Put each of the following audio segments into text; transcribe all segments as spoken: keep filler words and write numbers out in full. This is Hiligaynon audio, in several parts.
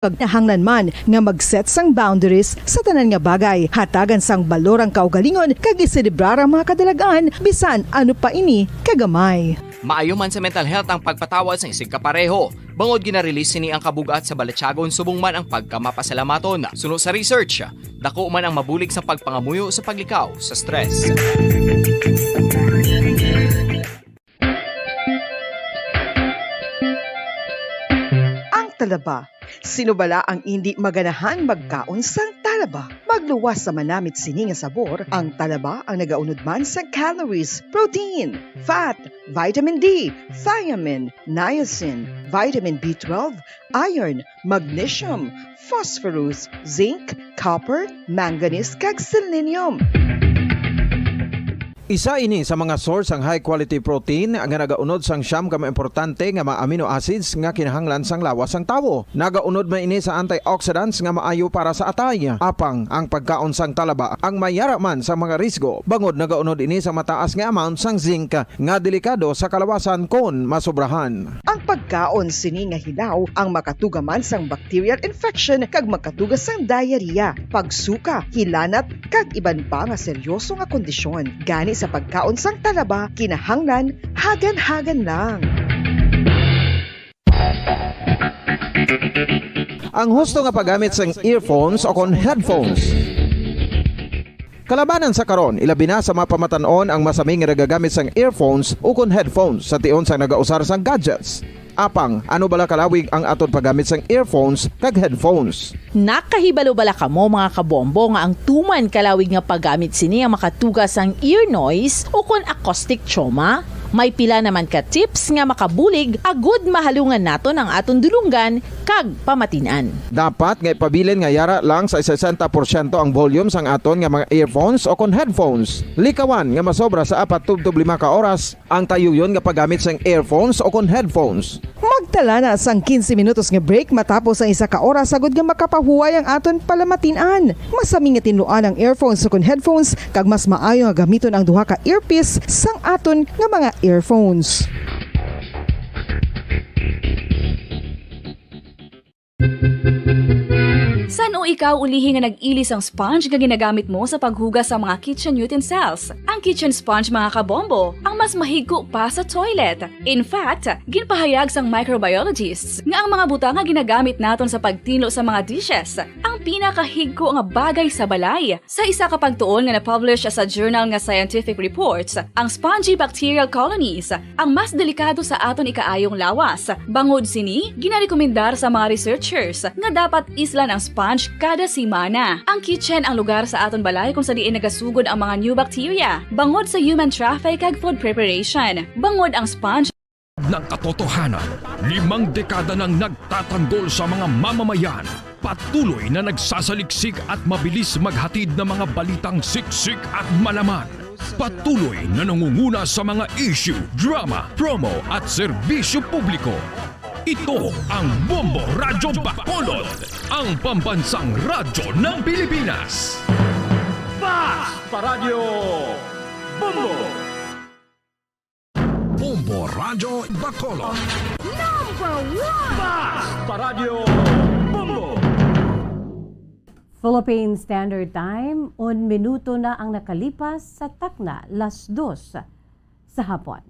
Kag nahanglan man nga mag-set sang boundaries sa tanan nga bagay, hatagan sang balor ang kaugalingon, kag iselebrar ang mga kadalag-an, bisan ano pa ini kagamay. Maayo man sa mental health ang pagpatawad sang isigkapareho, bangod gina-release sini ang kabug-at sa balatyagon subong man ang pagkamapasalamaton. Suno sa research, dako man ang mabulig sa pagpangamuyo sa paglikaw sa stress. Ang talaba. Sino bala ang indi maganahan magkaon sang talaba? Magluwas sa manamit sini nga sabor, ang talaba ang nagaunod man sa calories, protein, fat, vitamin D, thiamine, niacin, vitamin B twelve, iron, magnesium, phosphorus, zinc, copper, manganese, kag selenium. Isa ini sa mga source sang high quality protein nga nagaunod sang siyam ka mga importante nga mga amino acids nga kinahanglan sang lawas sang tawo. Nagaunod man ini sa antioxidants nga maayo para sa atay. Apang ang pagkaon sang talaba ang may yara man sa mga risgo, bangod nagaunod ini sa mataas nga amount sang zinc nga delikado sa kalawasan kon masobrahan. Ang pagkaon sini nga hilaw ang makatuga man sang bacterial infection kag makatuga sang diarrhea, pagsuka, hilanat, kag iban pa nga seryoso nga kondisyon. Gani sa pagkaon sang talaba, kinahanglan hagan-hagan lang. Ang husto nga paggamit sang earphones o kon headphones. Kalabanan sa karon, ilabi na sa mga pamatan-on ang masami nga nagagamit sang earphones o kon headphones sa tion sang nagausar sang gadgets. Apang, ano bala kalawig ang aton paggamit sang earphones kag headphones? Nakahibalo bala kamo, mga kabombo, nga ang tuman kalawig nga paggamit sini ang makatuga sang ear noise o kon acoustic trauma? May pila naman ka tips nga makabulig agud mahalungan naton ang aton dulonggan kag pamatin-an. Dapat nga ipabilin nga yara lang sa sesenta porsyento ang volume sang aton nga mga earphones o kon headphones. Likawan nga masobra sa apat tubtob lima ka oras ang tayuyon nga paggamit sang earphones o kon headphones. Magtala na sang quince minutos nga break matapos ang isa ka oras agud nga makapahuway ang aton palamatin-an. Masami nga tinluan ang earphones o kon headphones, kag mas maayo nga gamiton ang duha ka earpiece sang aton nga mga earphones. San-o ikaw ulihi nga nag-ili sang sponge nga ginagamit mo sa paghugas sa mga kitchen utensils? Ang kitchen sponge, mga kabombo, ang mas mahigko pa sa toilet. In fact, ginpahayag sang microbiologists nga ang mga butang nga ginagamit naton sa pagtinlo sa mga dishes ang pinakahigko nga bagay sa balay. Sa isa ka pagtuon nga na-publish sa journal nga Scientific Reports, ang spongy bacterial colonies ang mas delikado sa aton ikaayong lawas. Bangod sini, ginarekomendar sa mga researchers nga dapat islan ang sponge kada semana. Ang kitchen ang lugar sa aton balay kung sa diin nagasugod ang mga new bacteria, bangod sa human traffic kag food preparation. Bangod ang sponge Ng katotohanan, limang dekada nang nagtatanggol sa mga mamamayan. Patuloy na nagsasaliksik at mabilis maghatid ng mga balitang siksik at malaman. Patuloy na nangunguna sa mga issue, drama, promo at serbisyo publiko. Ito ang Bombo Radyo Bacolod, ang pambansang radyo ng Pilipinas. Fast Paradyo Bombo! Bombo Radyo Bacolod. Number one! Fast Paradyo Bombo! Philippine Standard Time, un minuto na ang nakalipas sa takna las dos sa hapon.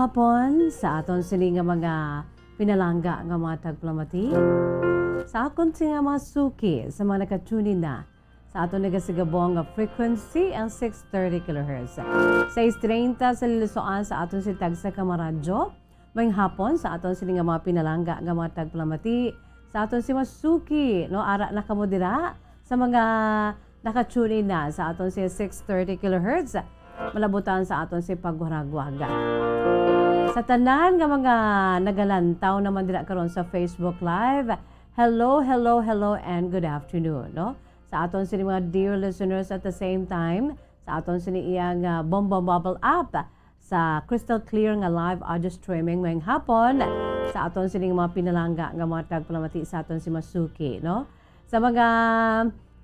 Hapon sa aton sini nga mga pinalangga nga mga tagpalamati, sa akon sini nga mga suki, sa mga nakatune in na sa aton nagasigabong nga frequency, ang six thirty kilohertz. Sais treinta sa lilusoan sa aton si tagsa ka mga radyo. Maayong hapon sa aton sini nga mga pinalangga nga mga tagpalamati, sa aton si mga suki, no? Ara na kamo dira sa mga nakatune in na sa aton si six thirty kilohertz. Malabutan sa aton si pagwaragwaga. Sa tanan nga mga nagalantaw naman dira karon sa Facebook Live, hello, hello, hello, and good afternoon, no? Sa aton sini mga dear listeners at the same time, sa aton sini iyang, ah, Bombo Mobile App, sa crystal clear nga live audio streaming maayong hapon, sa aton sini nga mga pinalangga nga mga tagpalamati sa aton si mga suki, no? Sa mga,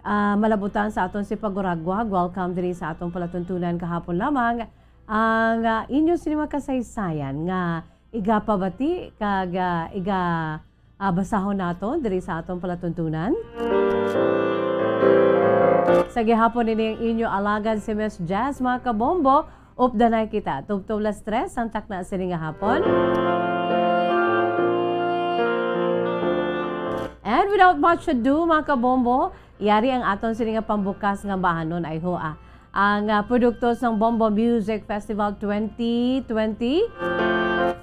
ah, malabutan sa aton si pagwaragwag, welcome diri sa aton palatuntunan kahapon lamang. Ang, ah, inyo sini mga kasaysayan nga igapabati kag, ah, iga, ah, basahon naton diri sa aton palatuntunan. Sa gihapon ini ang inyo alagad si Miss Jazz, mga kabombo. Updanay kita. Tubtob las tres ang takna sini nga hapon. And without much ado, mga kabombo, yari ang aton sini nga pambukas nga bahanon ay hoa. Ang, ah, produkto sang Bombo Music Festival twenty twenty,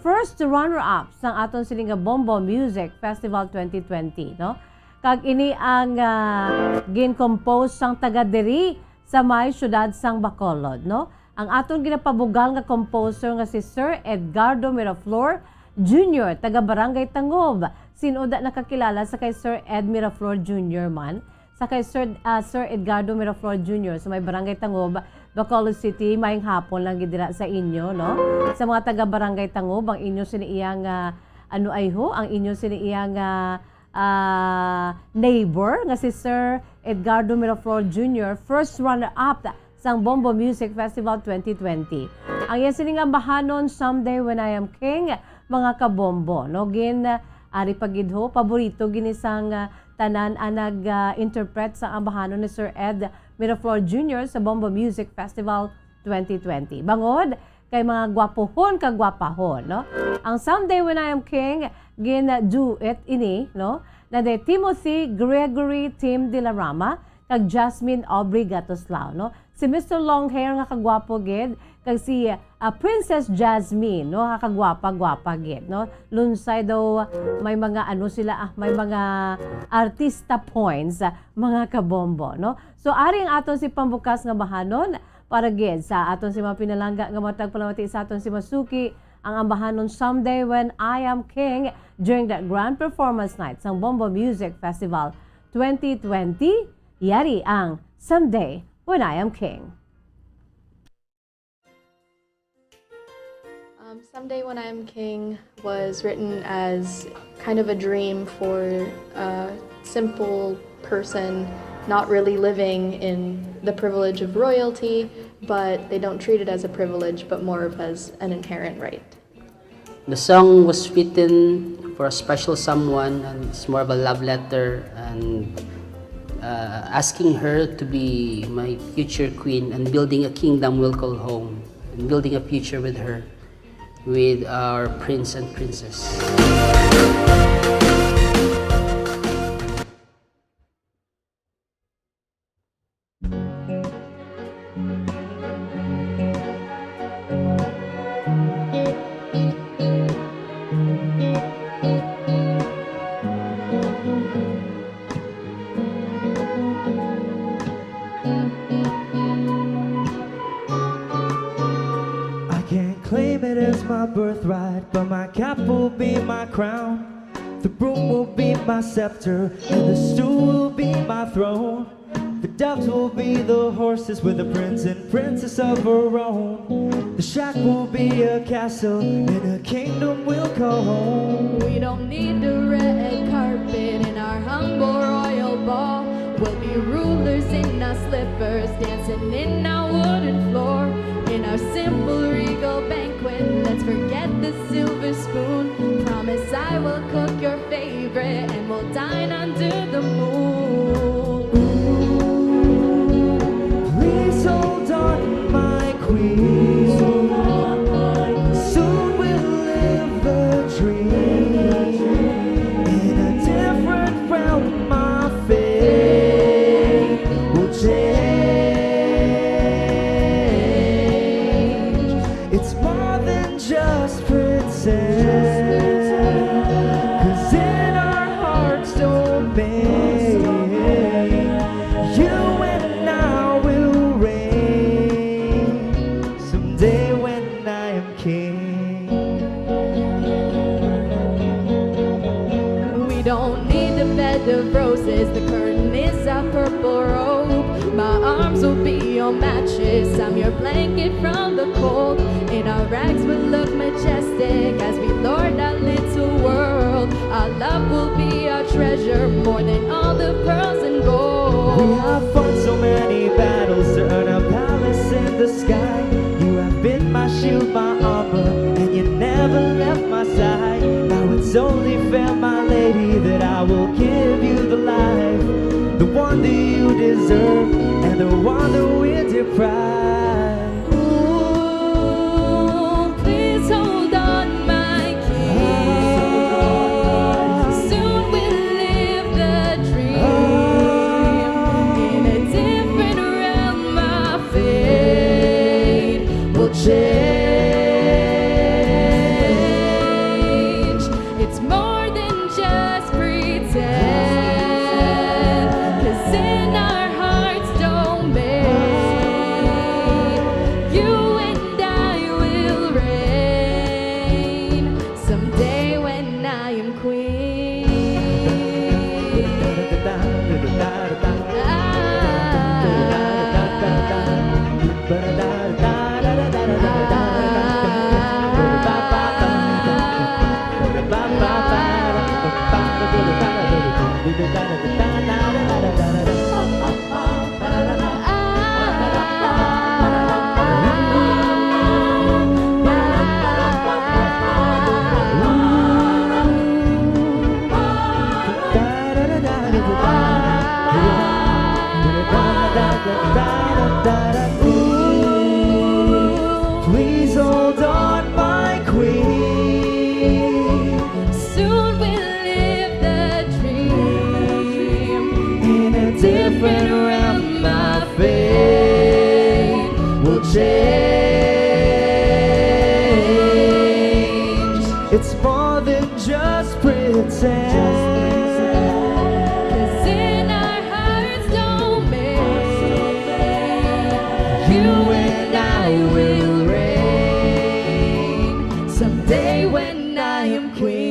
first runner-up sang aton sini nga Bombo Music Festival twenty twenty, no? Kag ini ang, ah, gin-compose sang taga diri sa may siyudad sang Bacolod, no? Ang aton ginapabugal nga composer nga si Sir Edgardo Miraflor Junior, taga Barangay Tangob. Sin-o da nakakilala sa kay Sir Ed Miraflor Junior man? Sa kay Sir, ah, Sir Edgardo Miraflor Junior sa may Barangay Tangob, Bacolod City, maayong hapon lang gid dira sa inyo, no? Sa mga taga Barangay Tangob, ang inyo sini iyang, ah, ano ay ho, ang inyo sini iyang, ah, ah, neighbor nga si Sir Edgardo Miraflor Junior, first runner-up sang Bombo Music Festival twenty twenty. Ang iya sini nga bahanon, Someday When I Am King, mga kabombo, no? Gin, ah, ari pa gid ho, paborito gini sang, ah, tanan ang nag, ah, interpret sa ang bahanon ni Sir Ed Miraflor Junior sa Bombo Music Festival twenty twenty. Bangod kay mga gwapohon kag gwapahon, no? Ang Someday When I Am King, gin-duet ini, no? Na ni Timothy Gregory Tim de la Rama kag Jasmine Aubrey Gatoslao, no? Si Mister Long Hair nga kagwapo gid, kag si, ah, Princess Jasmine, no? Nga kagwapa-gwapa gid, no? Lunsay daw may mga ano sila, ah, may mga artista points, ah, mga kabombo, no? So, ari ang aton si pambukas nga bahanon. Para gid sa aton si mga pinalangga nga mga tagpalamati sa aton si Masuki, ang ambahanon Someday When I Am King during the grand performance night sang Bombo Music Festival twenty twenty, yari ang Someday When I Am King. Um, Someday When I Am King was written as kind of a dream for a simple person not really living in the privilege of royalty, but they don't treat it as a privilege, but more of as an inherent right. The song was written for a special someone, and it's more of a love letter and uh, asking her to be my future queen and building a kingdom we'll call home and building a future with her, with our prince and princess. I can't claim it as my birthright, but my cap will be my crown. The broom will be my scepter, and the stool will be my throne. The doves will be the horses with the prince and princess of her own. The shack will be a castle, and a kingdom will call home. We don't need the red carpet in our humble royal ball. We'll be rulers in our slippers, dancing in our wooden floor. In our simple regal banquet, let's forget the silver spoon. Promise I will cook your favorite and we'll dine under the moon. Please hold on, my queen. Soon we'll Matches, I'm your blanket from the cold. In our rags, we'll look majestic as we lord our little world. Our love will be our treasure, more than all the pearls and gold. We have fought so many battles to earn a palace in the sky. You have been my shield, my armor, and you never left my side. Now it's only fair, my lady, that I will give you the life, the one that you deserve, and the one that we deprive. Ooh, please hold on, my king. Soon we'll live the dream. In a different realm, our fate will change. It's more than just pretend. 'Cause in our hearts, don't make, you and I will reign. Someday when I am queen. Ah. Ooh, please hold on, my queen. Soon we'll live the dream. In a different realm, my fate will change. It's more than just pretend. 'Cause in our hearts, don't make, you and I will reign. Someday when I am queen.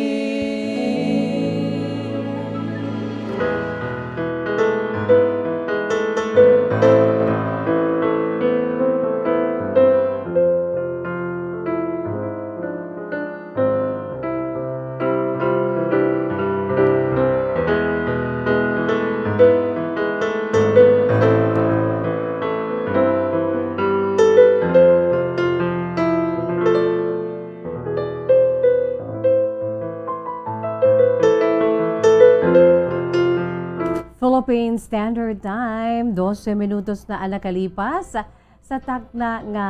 Philippine Standard Time, dose minutos na ang nakalipas sa takna nga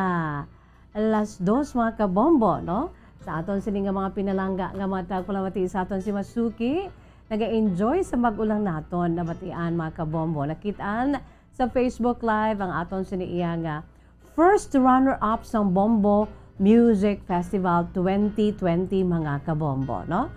alas dos, mga kabombo, no? Sa aton sini nga mga pinalangga nga mga tagpalamati sa aton si Masuki, naga-enjoy sa bag-o lang naton nabatian, mga kabombo. Nakit-an sa Facebook Live ang aton sini iya nga first runner-up sang Bombo Music Festival twenty twenty, mga kabombo, no?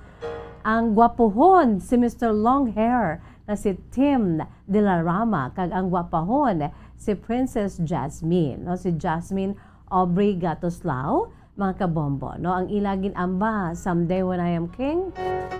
Ang gwapuhon si Mister Long Hair nga si Tim de la Rama kag ang gwapahon si Princess Jasmine, no? Si Jasmine Aubrey Gatoslao, mga kabombo, no? Ang ila gin-amba, Someday When I Am King,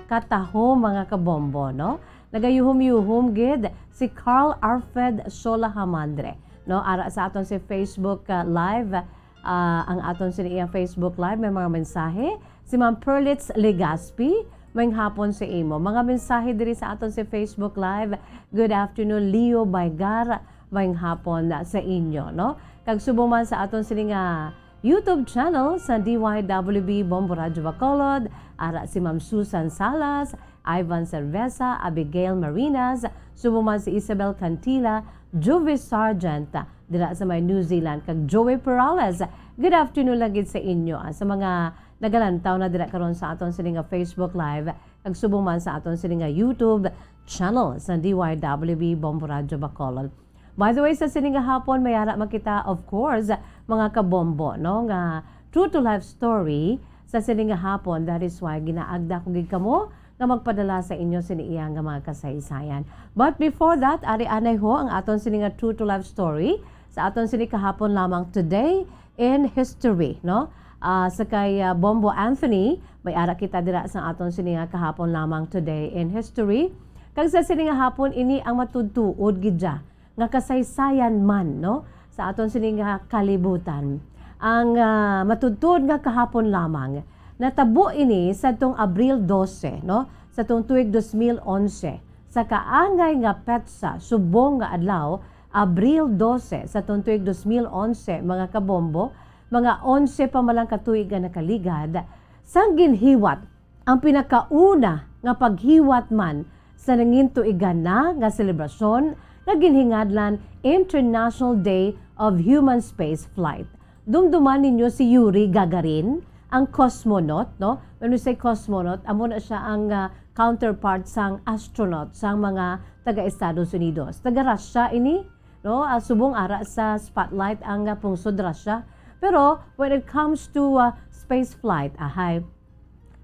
kataho, mga kabombo, no? Nagayuhom-yuhom gid si Carl Alfred Sola Hamadre, no? Ara sa aton si Facebook, ah, Live, ah, ang aton sini iyang Facebook Live, may mga mensahe. Si Ma'am Perlitz Legaspi, maayong hapon sa imo. Mga mensahe diri sa aton si Facebook Live. Good afternoon, Leo Baygar. Maayong hapon sa inyo, no? Kag subong man sa aton sini nga YouTube channel sa D Y W B Bombo Radyo Bacolod, ara si Ma'am Susan Salas, Ivan Cerveza, Abigail Marinas, subong man si Isabel Cantila, Juvie Sargent, dira sa may New Zealand, kag Joey Perales. Good afternoon lang gid sa inyo, ah, sa mga nagalantaw na dira karon sa aton sini nga Facebook Live, kag subong man sa aton sini nga YouTube channel sa D Y W B Bombo Radyo Bacolod. By the way, sa sini nga hapon, may ara man kita, of course, mga kabombo, no, nga true to life story sa sini nga hapon. That is why ginaagda ko gid kamo nga magpadala sa inyo sini iya nga mga kasaysayan. But before that, ari anay ho ang aton sini nga true to life story sa aton sini kahapon lamang, Today in History, no? Ah, sa kay, ah, Bombo Anthony, may ara kita dira sa aton sini nga kahapon lamang, Today in History. Kag sa sini nga hapon, ini ang matuod-tuod gid dya nga kasaysayan man, no? sa aton sini nga kalibutan. Ang, ah, matudtod nga kahapon lamang, natabo ini sadtong Abril dose, no? Sa tuig dos mil onse. Sa kaangay nga petsa, subong nga adlaw, Abril dose sa tuig dos mil onse, mga kabombo, mga onse pa man lang ka tuig nga nakaligad, sang ginhiwat ang pinakauna nga paghiwat man sa nangintuigan na nga selebrasyon nga ginhingadlan International Day of Human Space Flight. Dumduman ninyo si Yuri Gagarin, ang cosmonaut, no? When we say cosmonaut, amo na siya ang, ah, counterpart sang astronaut sang mga taga Estados Unidos. Taga Russia ini, no? Ah, subong ara sa spotlight ang, ah, pungsod Russia. Pero when it comes to, ah, space flight, ahay,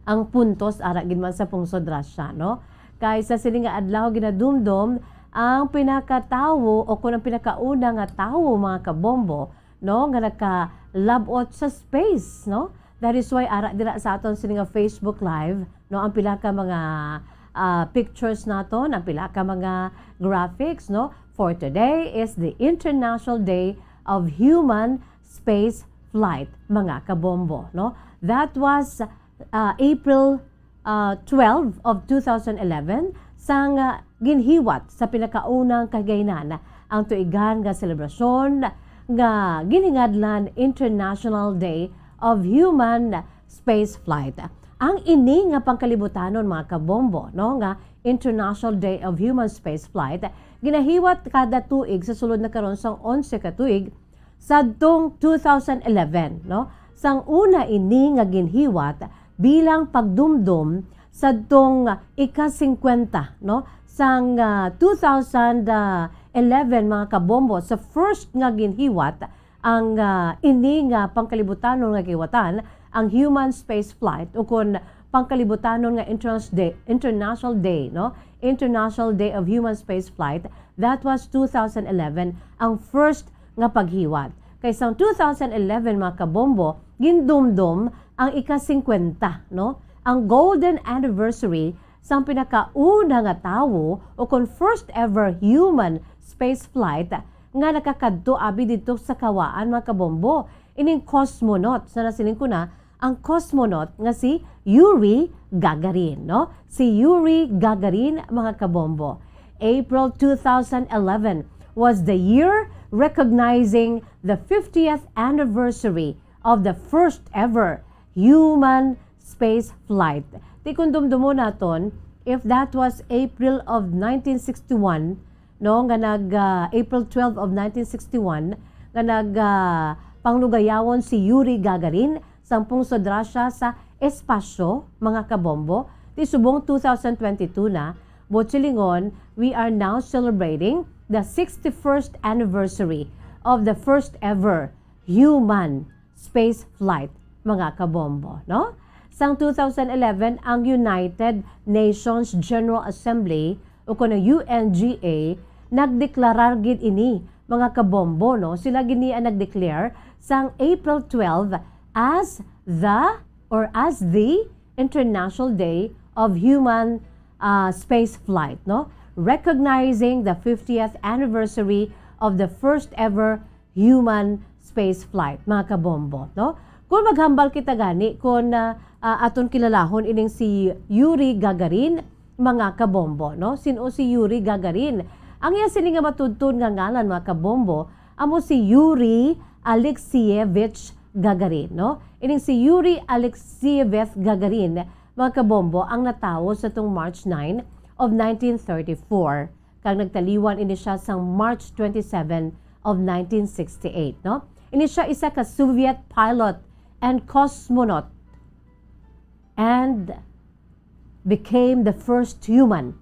ang puntos ara gid man sa pungsod Russia, no? Kay sa sini nga adlaw ginadumdom ang pinakatawo o kung ang pinakauna nga tawo, mga kabombo, no, nga nakalabot sa space, no? That is why ara dira sa aton sini nga Facebook Live, no, ang pila ka mga, ah, pictures naton, ang pila ka mga graphics, no? For today is the International Day of Human Space Flight, mga kabombo, no? That was, ah, April, ah, twelve of two thousand eleven, sang, ah, ginhiwat sa pinakaunang kahigayunan ang tuigan nga selebrasyon nga ginhingadlan International Day of Human Space Flight. Ang ini nga pangkalibutanon, mga kabombo, no, nga International Day of Human Space Flight, ginahiwat kada tuig sa sulod na karon sang onse ka tuig, sadtong two thousand eleven, no? Sang una ini nga ginhiwat bilang pagdumdom sadtong ika-singkwenta, no? Sang, ah, two thousand eleven, mga kabombo, sa first nga ginhiwat ang, ah, ini nga pangkalibutanon nga gihiwatan ang human space flight, o kon pangkalibutanon nga Internas-, Day, International Day, no? International Day of Human Space Flight, that was two thousand eleven, ang first nga paghiwat. Kay sang two thousand eleven, mga kabombo, gindumdom ang ika-singkwenta, no? Ang golden anniversary sang pinakauna nga tawo o kon first ever human space flight nga nakakadto abi didto sa kawaan, mga kabombo. Ining cosmonaut, sa nasiling ko na, ang cosmonaut nga si Yuri Gagarin, no? Si Yuri Gagarin, mga kabombo. April two thousand eleven was the year recognizing the fiftieth anniversary of the first ever human space flight. Di kung dumdumon naton, if that was April of nineteen sixty-one, no, nga nag, ah, April twelve of nineteen sixty-one, nga nag, ah, panglugayawon si Yuri Gagarin sang pungsod Russia sa espasyo, mga kabombo, di subong two thousand twenty-two na, buot silingon, we are now celebrating the sixty-first anniversary of the first ever human space flight, mga kabombo, no? Sang two thousand eleven, ang United Nations General Assembly, o kon ang U N G A, nagdeklarar gid ini, mga kabombo, no? Sila gid ni ang nag-declare sang April twelve as the, or as the International Day of Human, ah, Space Flight, no? Recognizing the fiftieth anniversary of the first ever human space flight, mga kabombo, no? Kung maghambal kita gani kung, ah, ah, aton kilalahon ining si Yuri Gagarin, mga kabombo, no? Sin-o si Yuri Gagarin? Ang iya sini nga matudtod nga ngalan, mga kabombo, amo si Yuri Alexeyevich Gagarin, no? Ining si Yuri Alexeyevich Gagarin, mga kabombo, ang natawo sa tung March nine of nineteen thirty-four. Kag nagtaliwan ini siya sang March twenty-seven of nineteen sixty-eight, no? Ini siya isa ka Soviet pilot and cosmonaut and became the first human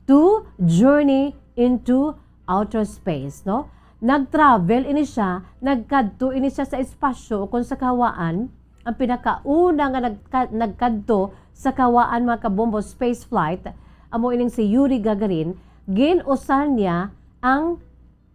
to journey into outer space, no? Nag-travel ini siya, nagkadto ini siya sa espasyo o kung sa kahawaan. Ang pinakauna nga nagka-, nagkadto sa kahawaan, mga kabombo, space flight, amo ining si Yuri Gagarin. Gin-usan niya ang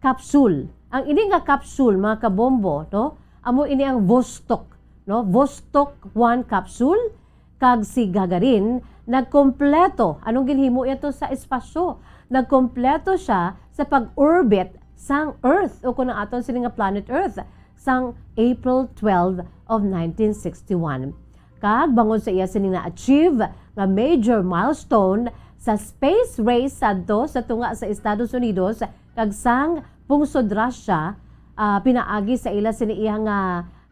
capsule. Ang ini nga capsule, mga kabombo, no? Amo ini ang Vostok, no? Vostok one capsule, kag si Gagarin nagkompleto. Anong ginhimo niya to sa espasyo? Nagkompleto siya sa pag-orbit sang Earth, o kung ang aton sini nga planet Earth, sang April twelve of nineteen sixty-one. Kag bangod sa iya sini na-achieve nga major milestone sa space race sadto sa tunga sa Estados Unidos kag sang pungsod Russia, ah, pinaagi sa ila sini iya nga,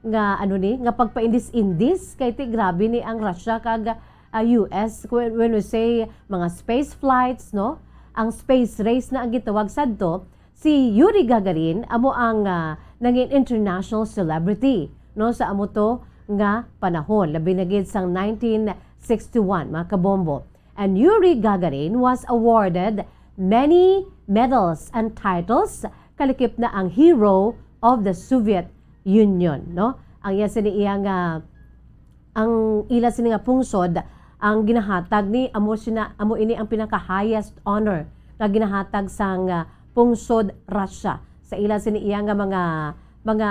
nga, ano ni, nga pagpaindis-indis, kay ti grabe ni ang Russia kag, ah, U S, when, when we say mga space flights, no? Ang space race na ang gitawag sadto, si Yuri Gagarin amo ang, ah, nangin international celebrity, no, sa amo to nga panahon, labi na gid sang nineteen sixty-one, mga kabombo. And Yuri Gagarin was awarded many medals and titles, kalakip na ang Hero of the Soviet Union, no? Ang iya sini iya nga, ang ila sini nga pungsod, ang ginahatag ni amo sina, amo ini ang pinaka-highest honor nga ginahatag sang, ah, pungsod Russia sa ila sini iya nga mga, mga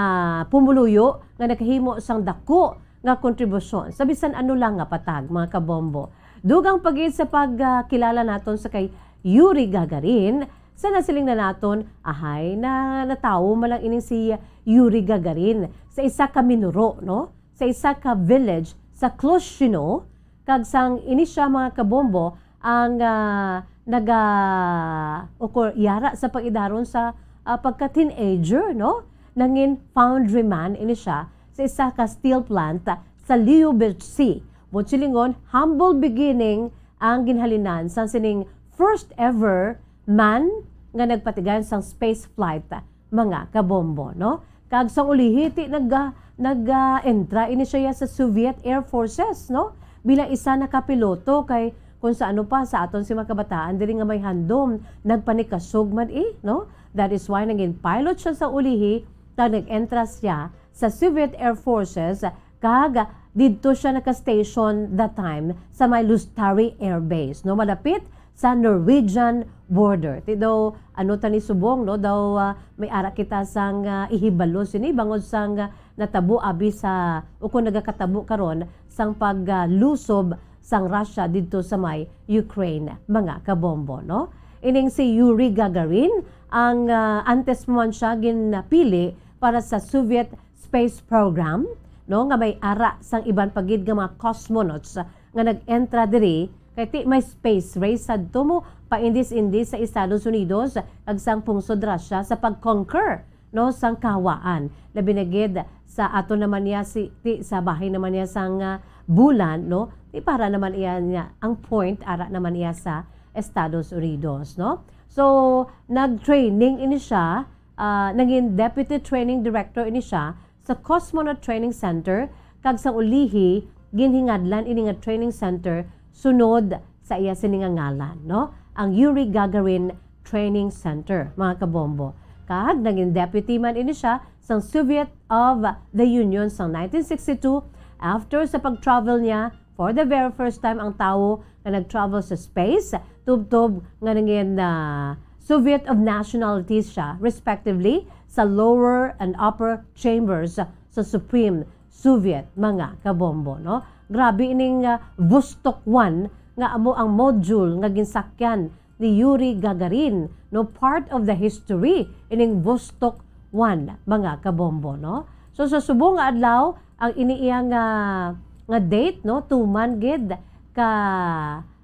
pumuluyo nga nakahimo sang dako nga kontribusyon sa bisan ano lang nga patag, mga kabombo. Dugang pa gid sa pagkilala naton sa kay Yuri Gagarin, sa nasiling na naton, ahay na natawo man lang ining si Yuri Gagarin sa isa ka minuro, no? Sa isa ka village sa Kloshino, kag sang ini siya, mga kabombo, ang, ah, naga-, o ko-, yara sa pag-idaron sa, ah, pagka-teenager, no? Nangin foundry man ini siya sa isa ka steel plant sa Lyubezhi. Buot silingon, humble beginning ang ginhalinan sang sining first ever man nga nagpatigayon sang space flight, mga kabombo, no? Kag sang ulihi, ti nag-, nag-entra ini siya sa Soviet Air Forces, no? Bilang isa na ka piloto, kay kung sa ano pa, sa aton si mga kabataan diri nga may handom, nagpanikasog man, eh, no? That is why naging pilot siya sa ulihi, kag nag-entra siya sa Soviet Air Forces, kag didto siya naka-station that time sa may Lustari Air Base, no? Malapit sa Norwegian border. Ti daw, ano ta ni subong, no? Daw, ah, may ara kita sang, ah, ihibalo sini bangod sang, ah, natabo abi sa, o kung nagakatabo karon sang pag, ah, lusob sang Russia didto sa may Ukraine, mga kabombo, no? Ining si Yuri Gagarin, ang, ah, antes mo man siya ginpili para sa Soviet space program, no, nga may ara sang iban pa gid nga mga cosmonauts nga nag-entra diri, kay ti may space race sadto mo paindis-indis sa Estados Unidos kag sang pungsod Russia sa pag-conquer, no, sang kahawaan. Labi na gid sa ato naman niya si, ti, sa bahin naman niya sang, ah, bulan, no, ti para naman iya niya ang point ara naman iya sa Estados Unidos, no. So, nag-training ini siya, ah, nangin deputy training director ini siya sa Cosmonaut Training Center, kag sa ulihi, ginhingadlan ini nga training center sunod sa iya sini nga ngalan, no? Ang Yuri Gagarin Training Center, mga kabombo. Kag naging deputy man ini siya sang Soviet of the Union sang nineteen sixty-two, after sa pag-travel niya for the very first time ang tawo nga nag-travel sa space, tubtob nga nangin, ah, Soviet of nationalities siya, respectively, sa lower and upper chambers sa Supreme Soviet, mga kabombo, no? Grabe ining, ah, Vostok one nga amo ang module nga ginsakyan ni Yuri Gagarin, no, part of the history ining Vostok one, mga kabombo, no? So, sa subong nga adlaw, ang ini iya nga, nga date, no, tuman gid ka,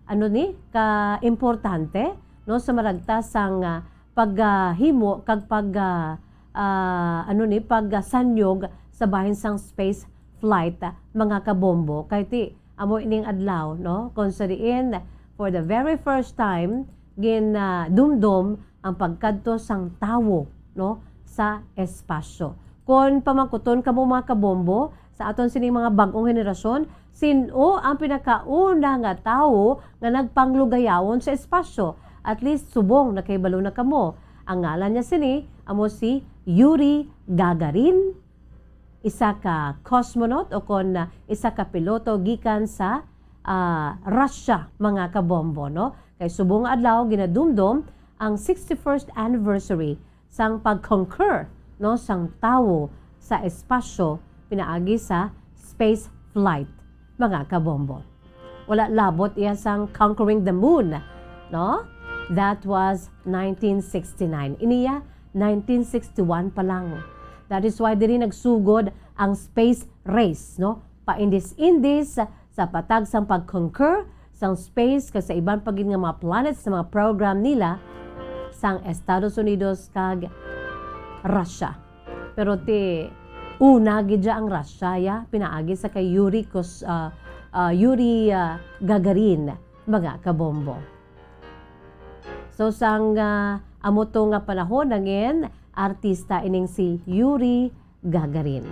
ano ni, ka importante, no, sa maragta sang, ah, paghimo kag pag, ah, ah, ano ni, pagsanyog sa bahin sang space flight, ah, mga kabombo. Kay ti, amo ining adlaw, no? Kung sa diin, for the very first time, gin, ah, dumdom ang pagkadto sang tawo, no, sa espasyo. Kon pamangkuton kamo, mga kabombo, sa aton sining mga bag-ong henerasyon, sin-o ang pinakauna nga tawo nga nagpanglugayawon sa espasyo? At least subong nakahibalo na kamo. Ang ngalan niya sini amo si Yuri Gagarin, isa ka cosmonaut o kon, ah, isa ka piloto gikan sa, ah, Russia, mga kabombo, no? Kay subong nga adlaw ginadumdom ang sixty-first anniversary sang pag-conquer, no, sang tawo sa espasyo pinaagi sa space flight, mga kabombo. Wala labot iya sang Conquering the Moon, no? That was nineteen sixty-nine. Iniya nineteen sixty-one pa lang. That is why diri nagsugod ang space race, no? Paindis-indis sa patag sang pag-conquer sang space kag sa iban pa gid nga mga planets sa mga program nila sang Estados Unidos kag Russia. Pero ti una gid ya ang Russia, ya, pinaagi sa kay Yuri Kos-, ah, ah, Yuri, ah, Gagarin, mga kabombo. So, sang, ah, amo to nga panahon, nangin artista ining si Yuri Gagarin.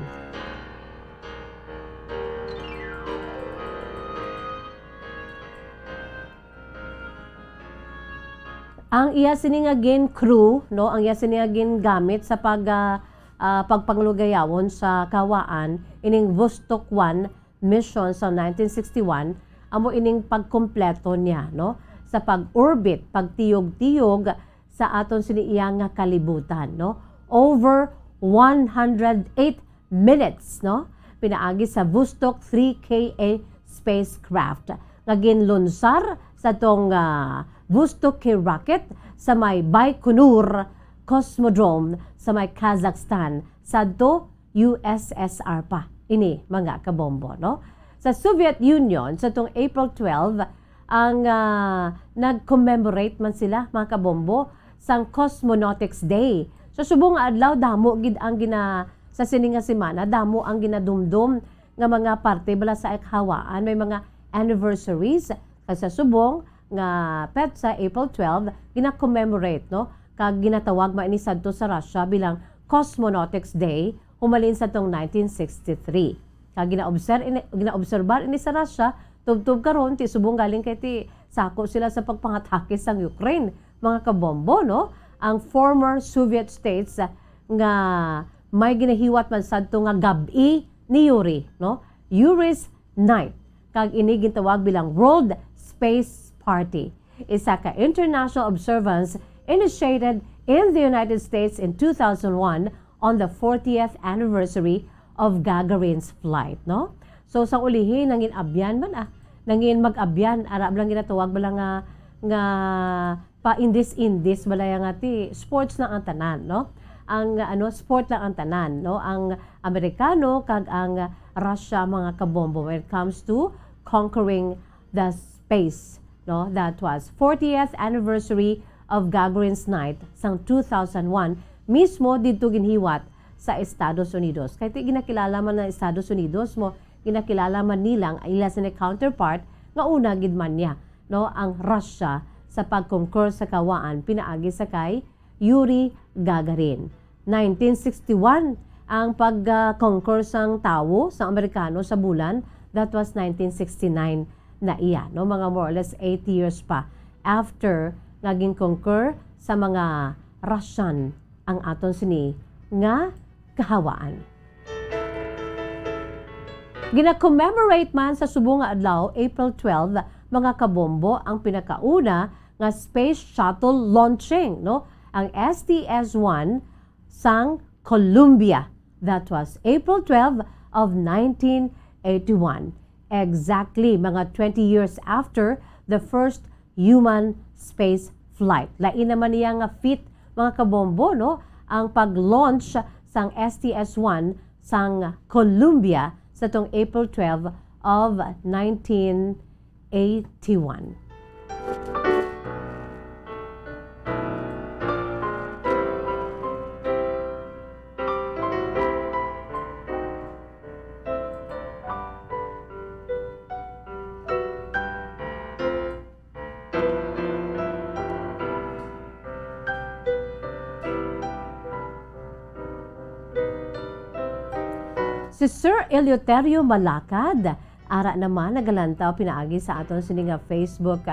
Ang iya sini nga gin-crew, no, ang iya sini nga gingamit sa pag, ah, ah, pagpanglugayawon sa kahawaan, ining Vostok one mission sa nineteen sixty-one, amo ining pagkumpleto niya, no, sa pag-orbit, pagtiyog-tiyog sa aton sini iya nga kalibutan, no? Over one hundred eight minutes, no? Pinaagi sa Vostok three K A spacecraft nga ginlunsar sa tong, ah, Vostok K rocket sa may Baikonur Cosmodrome sa may Kazakhstan, sadto U S S R pa ini, mga kabombo, no? Sa Soviet Union, sa tong April twelve, ang, ah, nag-commemorate man sila, mga kabombo, sang Cosmonautics Day. Sa subong nga adlaw, damo gid ang gina-, sa sini nga semana, damo ang ginadumdom nga mga parte bala sa kahawaan. May mga anniversaries, kag sa subong nga petsa, April twelve, gina-commemorate, no? Kag ginatawag man ini sadto sa Russia bilang Cosmonautics Day, humalin sa tong nineteen sixty-three. Kag ginaobser-, ini, ginaobserbar ini sa Russia, tubtob karon, ti subong galing kay ti sako sila sa pagpangatake sang Ukraine, mga kabombo, no? Ang former Soviet states, ah, nga may ginahiwat man sadto nga gab-i ni Yuri, no? Yuri's Night, kag ini gintawag bilang World Space Party, isa ka international observance initiated in the United States in two thousand one on the fortieth anniversary of Gagarin's flight, no? So, sa ulihi, nangin abyan man, ah. Nangin mag-abyan, ara lang ginatawag bala nga, nga paindis-indis, bala ya nga ti sports lang ang tanan, no? Ang, ano, sport lang ang tanan, no? Ang Amerikano kag ang Russia, mga kabombo, when it comes to conquering the space, no? That was fortieth anniversary of Gagarin's Night sang two thousand one, mismo didto ginhiwat sa Estados Unidos. Kay ti ginakilala man ang Estados Unidos mo, ginakilala man nila ang ila sini counterpart nga una gid man niya, no, ang Russia sa pag-conquer sa kahawaan pinaagi sa kay Yuri Gagarin. Nineteen sixty-one ang pag, ah, conquer sang tawo, sang Amerikano sa bulan, that was nineteen sixty-nine na iya, no? Mga more or less eight years pa after nga gin-conquer sa mga Russian ang aton sini nga kahawaan. Gina-commemorate man sa subong nga adlaw, April twelve, mga kabombo, ang pinakauna nga space shuttle launching, no? Ang S T S one sang Columbia. That was April twelve of nineteen eighty-one. Exactly, mga twenty years after the first human space flight. Lain naman niya nga feat, mga kabombo, no? Ang pag-launch sang S T S one sang Columbia sa tong April twelve of nineteen eighty-one. Si Sir Eleuterio Malacad, ara naman nagalantaw pinaagi sa aton sini nga Facebook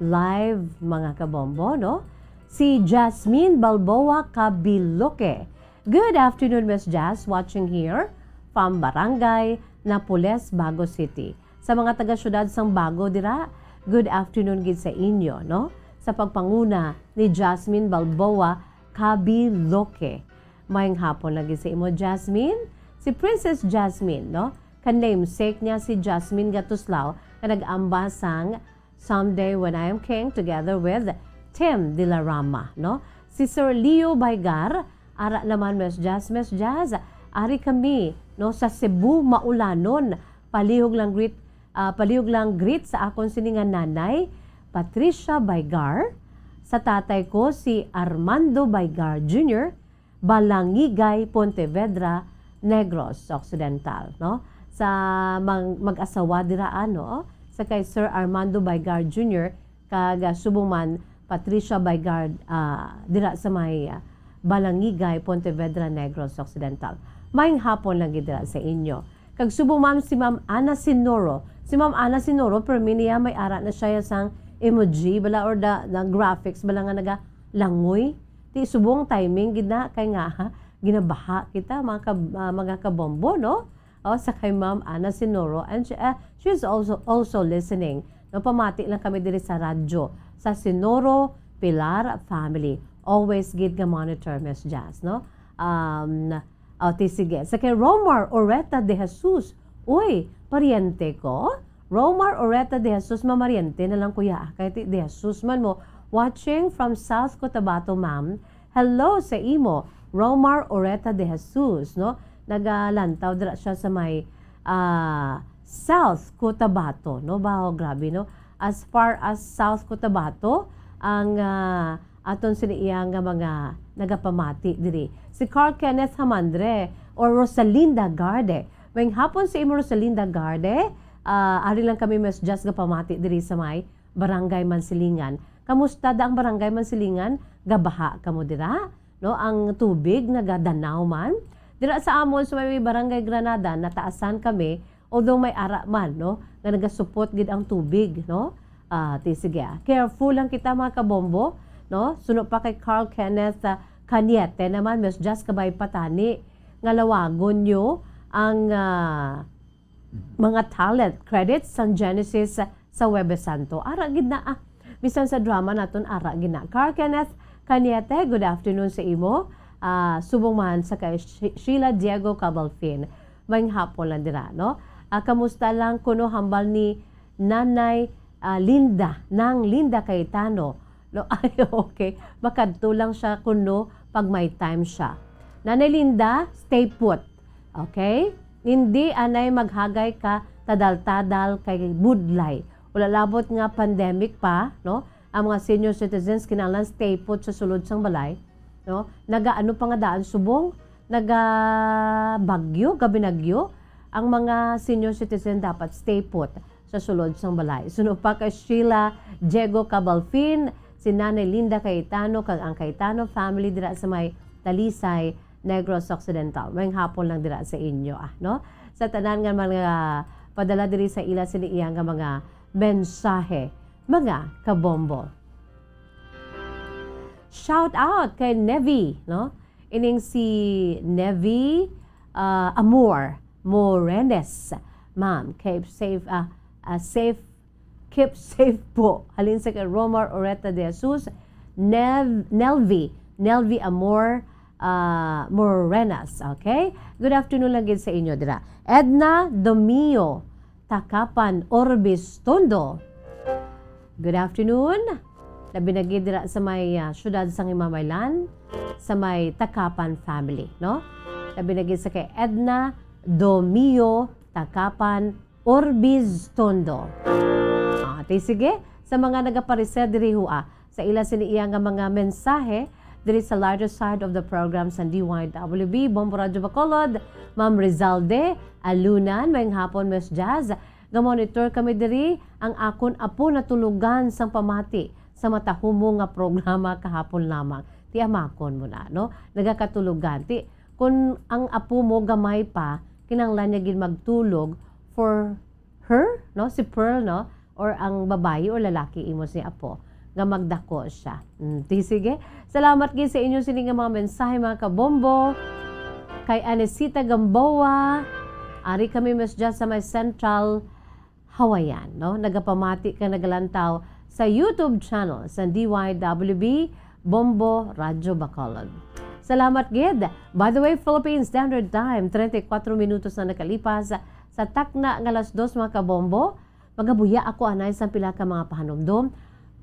Live, mga kabombo, no? Si Jasmine Balboa Cabiloque. "Good afternoon, Miss Jazz, watching here from Barangay Napoles, Bago City." Sa mga taga-siyudad sang Bago dira, good afternoon gid sa inyo, no? Sa pagpanguna ni Jasmine Balboa Cabiloque. Maayong hapon lagi sa imo, Jasmine. Si Princess Jasmine, no? Ka-namesake niya si Jasmine Gatuslao nga nag-amba sang Someday When I Am King together with Tim de la Rama, no? Si Sir Leo Baygar, Ara naman, Miss Jazz, Miss Jazz, ari kami, no, sa Cebu, maulanon. Palihog lang greet, ah, palihog lang greet sa akon sini nga nanay, Patricia Baygar, sa tatay ko, si Armando Baygar Junior, Balangigay, Pontevedra, Negros Occidental, no? Sa mang-, mag-asawa dira, ano, sa kay Sir Armando Baygar Junior, kag, ah, subong man Patricia Baygard, ah, dira sa may, ah, Balangigay, Pontevedra, Negros Occidental. Maayong hapon lang gid dira sa inyo. Kag subong man si Ma'am Ana Sinoro. Si Ma'am Ana Sinoro, permi niya may ara na siya sang emoji bala or the, the graphics bala nga nagalangoy. Ti subong timing gid na kay nga, ha, ginabaha kita, mga kab-, ah, mga kabombo, no? O, sa kay Ma'am Ana Sinoro, and she, ah, she's also, also listening. No, pamati lang kami diri sa radyo, sa Sinoro Pilar family. Always gid nga monitor, Miss Jazz, no? Um, o, ti sige. Sa kay Romar Oreta de Jesus, uy, pariente ko? Romar Oreta de Jesus, mamariente na lang kuya, ah, kay ti de Jesus man mo. Watching from South Cotabato, ma'am. Hello sa imo, Romar Oreta de Jesus, no? Nagalantaw dira siya sa may, ah, South Cotabato, no? Baho, grabe, no? As far as South Cotabato, ang, ah, aton sini iya nga mga nagapamati diri. Si Carl Kenneth Hamandre or Rosalinda Garde. Maayong hapon sa imo, Rosalinda Garde. Ah, ari lang kami, Miss Jazz, gapamati diri sa may Barangay Mansilingan. Kamusta da ang Barangay Mansilingan? Gabaha kamo dira? No, ang tubig nagadanaw man. Dira sa amon sa may Barangay Granada, nataasan kami, although may ara man, no, nga nagasupot gid ang tubig, no? Ah, ti sige, ah. Careful lang kita, mga kabombo, no? Suno pa kay Carl Kenneth, ah, Cañete naman, Miss Jazz, kabay patani nga lawagon nyo ang, ah, mga talent credits sang Genesis sa Huwebes Santo. Ara gid na, ah. Bisan sa drama naton, ara gid na. Carl Kenneth Cañete, good afternoon sa imo. Ah, subong man sa kay Shi-, Sheila Diego Cabalfin. Maayong hapon lang dira, no? Ah, kamusta lang kuno hambal ni Nanay, ah, Linda, Nang Linda Cayetano? No, ay, okay. Makadto lang siya kuno pag may time siya. Nanay Linda, stay put. Okay? Hindi anay maghagay ka tadal-tadal kay budlay. Wala labot nga pandemic pa, no? Ang mga senior citizens kinahanglan stay put sa sulod sang balay, no? Naga-ano pa nga daan subong? Naga-bagyo, gabinagyo. Ang mga senior citizen dapat stay put sa sulod sang balay. Suno pa kay Sheila Diego Cabalfin, si Nanay Linda Cayetano, kag ang Cayetano family dira sa may Talisay, Negros Occidental. Maayong hapon lang dira sa inyo, ah, no? Sa tanan nga mga padala diri sa ila sini iya nga mga mensahe, mga kabombo. Shout out kay Nevi, no? Ining si Nevi, ah, Amor Morenes. Ma'am, keep safe, ah, ah, safe, keep safe po. Halin sa kay Romar Oreta de Jesus, Nev-, Nelvi, Nelvi Amor, ah, Morenas. Okay? Good afternoon lang gid sa inyo dira. Edna Domio, Takapan Orbis Tondo. Good afternoon. Labi na gid dira sa may, ah, siyudad sang Himamaylan, sa may Takapan family, no? Labi na gid sa kay Edna Domio Takapan Orbis Tondo. Ah, ti sige, sa mga nagapareser diri, hua, sa ila sini iya nga mga mensahe diri sa lighter side of the program sa D Y W B, Bombo Radyo Bacolod, Ma'am Rizalde Alunan, maayong hapon, Miss Jazz. Nga monitor kami diri, ang akon apo natulugan sang pamati sa matahumong nga programa kahapon lamang. Ti amakon mo na, no? Nagakatulugan. Ti, kun ang apo mo gamay pa, kinahanglan niya gid magtulog for her, no? Si Pearl, no? Or ang babayi or lalaki imo si apo nga magdako siya. Mm, ti sige. Salamat gid sa inyo sini nga mga mensahe, mga kabombo. Kay Anesita Gamboa, ari kami, Miss Jazz, sa may Central Hawaiian, no? Nagapamati ka, nagalantaw sa YouTube channel sa D Y W B Bombo Radyo Bacolod. Salamat gid. By the way, Philippine Standard Time, treinta y cuatro minutos na nakalipas sa takna nga alas dos, mga kabombo. Magabuya ako anay sa pila ka mga pahanumdom.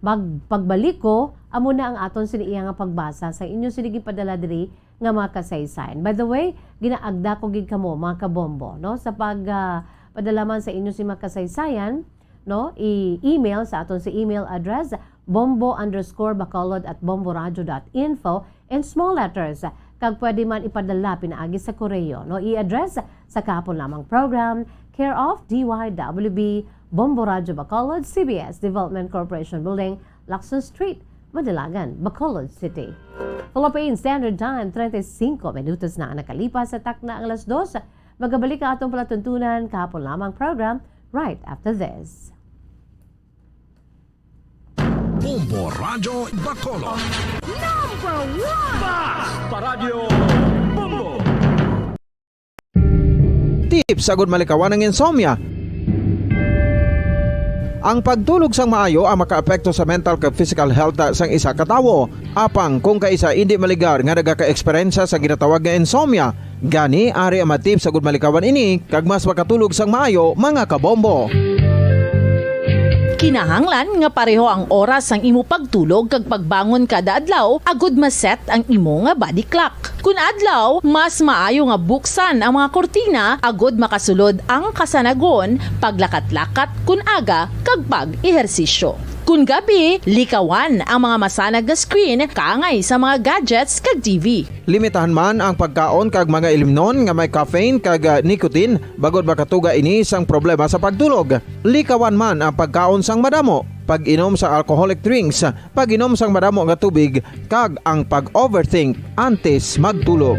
Mag-, pagbalik ko, amo na ang aton sini iya nga pagbasa sa inyo sini ginpadala diri nga mga kasaysayan. By the way, ginaagda ko gid kamo, mga kabombo, no, sa pag, ah, padala man sa inyo si mga kasaysayan, no, i-email sa aton sa email address, bombo underscore bacolod at bomboradio dot info in small letters. Kag pwede man ipadala pinaagi sa koreo, no, i-address sa Kahapon Lamang Program, care of D Y W B, Bombo Radio Bacolod, C B S Development Corporation Building, Lacson Street, Madalagan, Bacolod City. Philippine Standard Time, treinta y cinco minutos na ang nakalipas sa takna ang alas dos. Magabalik ang atong palatuntunan kahapon lamang program right after this. Bombo Radyo Bacolod. Number one! Basta Radyo Bombo! Tips agud malikawan ang insomnia. Ang pagtulog sang maayo ang makaapekto sa mental kag physical health sang isa ka tawo. Apang kung kaisa indi maligar nga nagaka-eksperyensya sa ginatawag nga insomnia, gani ari ang mga tips agud malikawan ini kag mas makatulog sang maayo, mga kabombo. Kinahanglan nga pareho ang oras sang imo pagtulog kag pagbangon kada adlaw agud ma-set ang imo nga body clock. Kun adlaw, mas maayo nga buksan ang mga kurtina agud makasulod ang kasanagon, paglakat-lakat kun aga, kag pag-ehersisyo. Kun gabi, likawan ang mga masanag nga screen kaangay sa mga gadgets kag T V. Limitahan man ang pagkaon kag mga ilimnon nga may caffeine kag ah, nicotine bangod makatuga ini sang problema sa pagtulog. Likawan man ang pagkaon sang madamo, pag-inom sa alcoholic drinks, pag-inom sang madamo nga tubig, kag ang pag-overthink antes magtulog.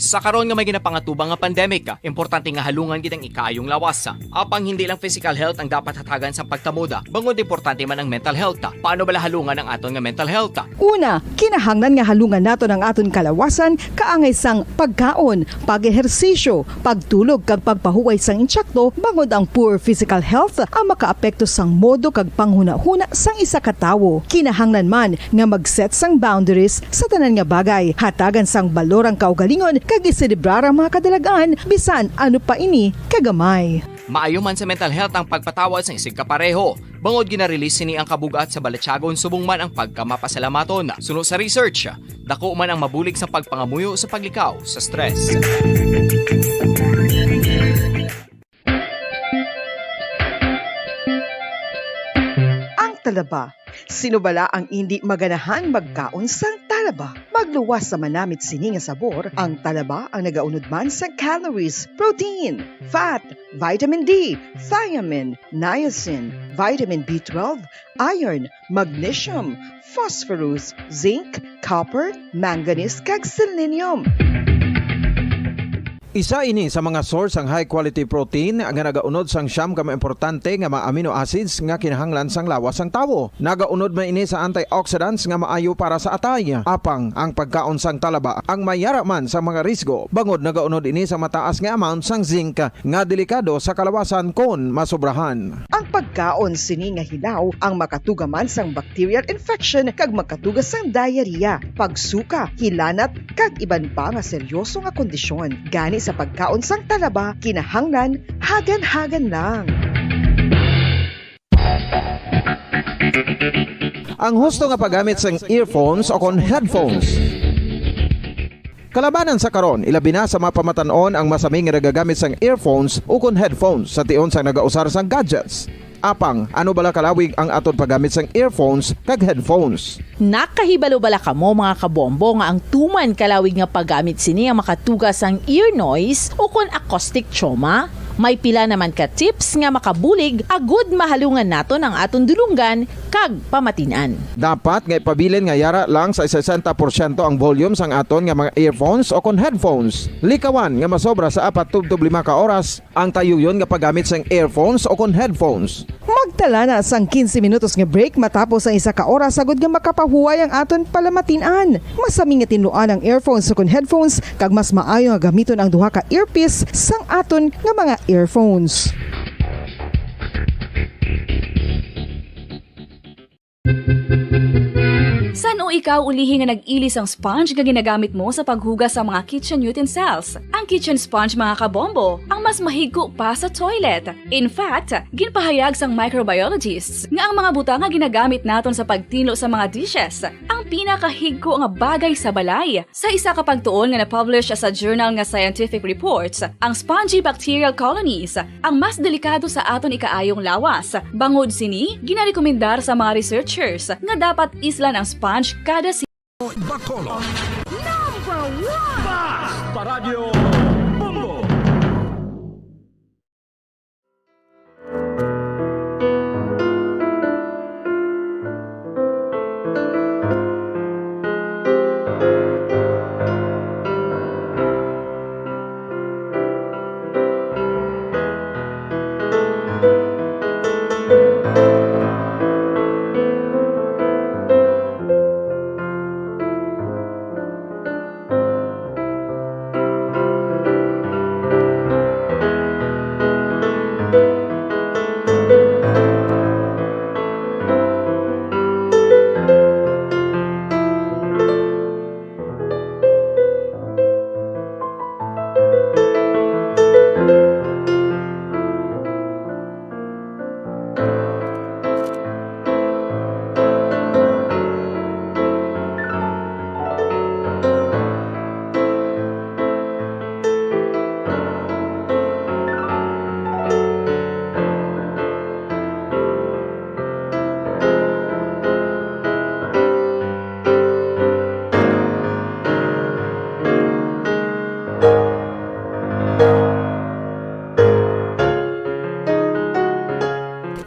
Sa karon nga may ginapangatubang nga pandemic, importante nga halungan gid ang ikaayong lawas. Apang hindi lang physical health ang dapat hatagan sang pagtamuda, bangod importante man ang mental health. Paano bala halungan ang aton nga mental health? Una, kinahanglan nga halungan naton ang aton kalawasan kaangay sang pagkaon, pag-ehersisyo, pagtulog kag pagpahuway sang insakto, bangod ang poor physical health ang makaapekto sang modo kag panghunahuna sang isa ka tawo. Kinahanglan man nga mag-set sang boundaries sa tanan nga bagay. Hatagan sang balor ang kaugalingon kag iselebrar ang mga kadalag-an bisan ano pa ini kagamay. Maayo man sa mental health ang pagpatawad sang isigkapareho, bangod gina-release sini ang kabug-at sa balatyagon subong man ang pagkamapasalamaton. Suno sa research, dako man ang mabulig sa pagpangamuyo sa paglikaw sa stress. Ang talaba. Sino bala ang indi maganahang magkaon sang talaba? Magluwas sa manamit sini nga sabor, ang talaba ang nagaunod man sa calories, protein, fat, vitamin D, thiamine, niacin, vitamin B twelve, iron, magnesium, phosphorus, zinc, copper, manganese, kag selenium. Isa ini sa mga source sang high quality protein nga nagaunod sang siyam ka mga importante nga mga amino acids nga kinahanglan sang lawas sang tawo. Nagaunod man ini sa antioxidants nga maayo para sa atay. Apang ang pagkaon sang talaba ang mayara man sa mga risgo, bangod nagaunod ini sa mataas nga amount sang zinc nga delikado sa kalawasan kon masobrahan. Ang pagkaon sini nga hilaw ang makatuga man sang bacterial infection kag makatuga sang diarrhea, pagsuka, hilanat, kag iban pa nga seryoso nga kondisyon. Gani sa pagkaon sang talaba, kinahanglan hagan-hagan lang. Ang husto nga paggamit sang earphones o kon headphones. Kalabanan sa karon, ilabi na sa mga pamatan-on ang masami nga nagagamit sang earphones ukon headphones sa tion sang nagausar sang gadgets. Apang, ano bala kalawig ang aton paggamit sang earphones kag headphones? Nakahibalo bala kamo, mga kabombo, nga ang tuman kalawig nga paggamit sini ang makatuga sang ear noise ukon acoustic trauma? May pila naman ka tips nga makabulig agud mahalungan naton ang aton dulonggan kag pamatin-an. Dapat nga ipabilin nga yara lang sa sesenta porsyento ang volume sang aton nga mga earphones o kon headphones. Likawan nga masobra sa apat tubtob lima ka oras ang tayuyon nga paggamit sang earphones o kon headphones. Magtala na sang quince minutos nga break matapos ang isa ka oras agud nga makapahuway ang aton palamatin-an. Masami nga tinluan ang earphones o kon headphones kag mas maayo nga gamiton ang duha ka earpiece sang aton nga mga earphones. San-o Ikaw ulihi nga nag-ili sang sponge nga ginagamit mo sa paghugas sa mga kitchen utensils. Ang kitchen sponge, mga kabombo, ang mas mahigko pa sa toilet. In fact, ginpahayag sang microbiologists nga ang mga butang nga ginagamit naton sa pagtinlo sa mga dishes ang pinakahigko nga bagay sa balay. Sa isa ka pagtuon nga na-publish sa journal nga Scientific Reports, ang spongy bacterial colonies ang mas delikado sa aton ikaayong lawas. Bangod sini, ginarekomendar sa mga researchers nga dapat islan ang sponge kada si- Bacolod. Number one! Basta Radyo Bombo!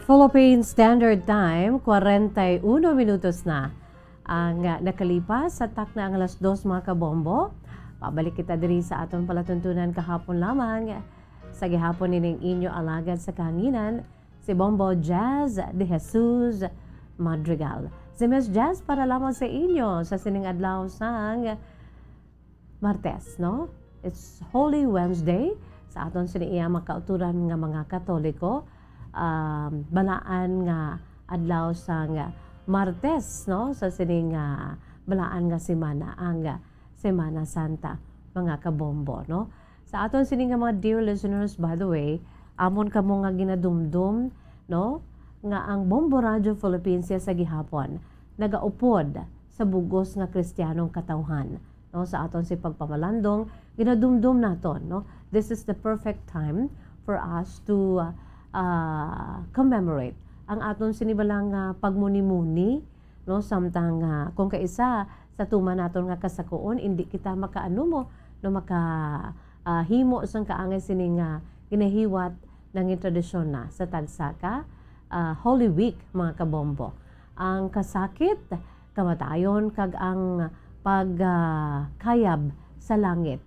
Philippine Standard Time, kwarenta y uno minutos na ang, ah, nakalipas sa takna ang alas dos, mga kabombo. Pabalik kita diri sa aton palatuntunan kahapon lamang. Sa gihapon nining inyo alagad sa kahanginan, si Bombo Jazz de Jesus Madrigal. Si Miss Jazz para lamang sa inyo sa sining adlaw sang Martes, no? It's Holy Wednesday. Sa aton sini iya makauturan nga mga Katoliko, um, balaan nga adlaw sang Martes, no? Sa sining, ah, balaan nga semana, ang, ah, Semana Santa, mga kabombo, no? Sa aton sini nga mga dear listeners, by the way, amon kamo nga ginadumdom, no, nga ang Bombo Radio Philippines sa gihapon nagaupod sa bugos nga Kristiyanong katawhan, no? Sa aton si pagpamalandong, ginadumdom naton, no? This is the perfect time for us to, uh, uh, commemorate ang aton sini bala nga pagmuni-muni, no? Samtang, ah, kung kaisa sa tuman naton nga kasakuon, indi kita makaanumo, no, maka, ah, himo sang kaangay sini nga ginahiwat nangin tradisyon na sa tagsa ka, ah, Holy Week, mga kabombo. Ang kasakit, kamatayon, kag ang pag, ah, kayab sa langit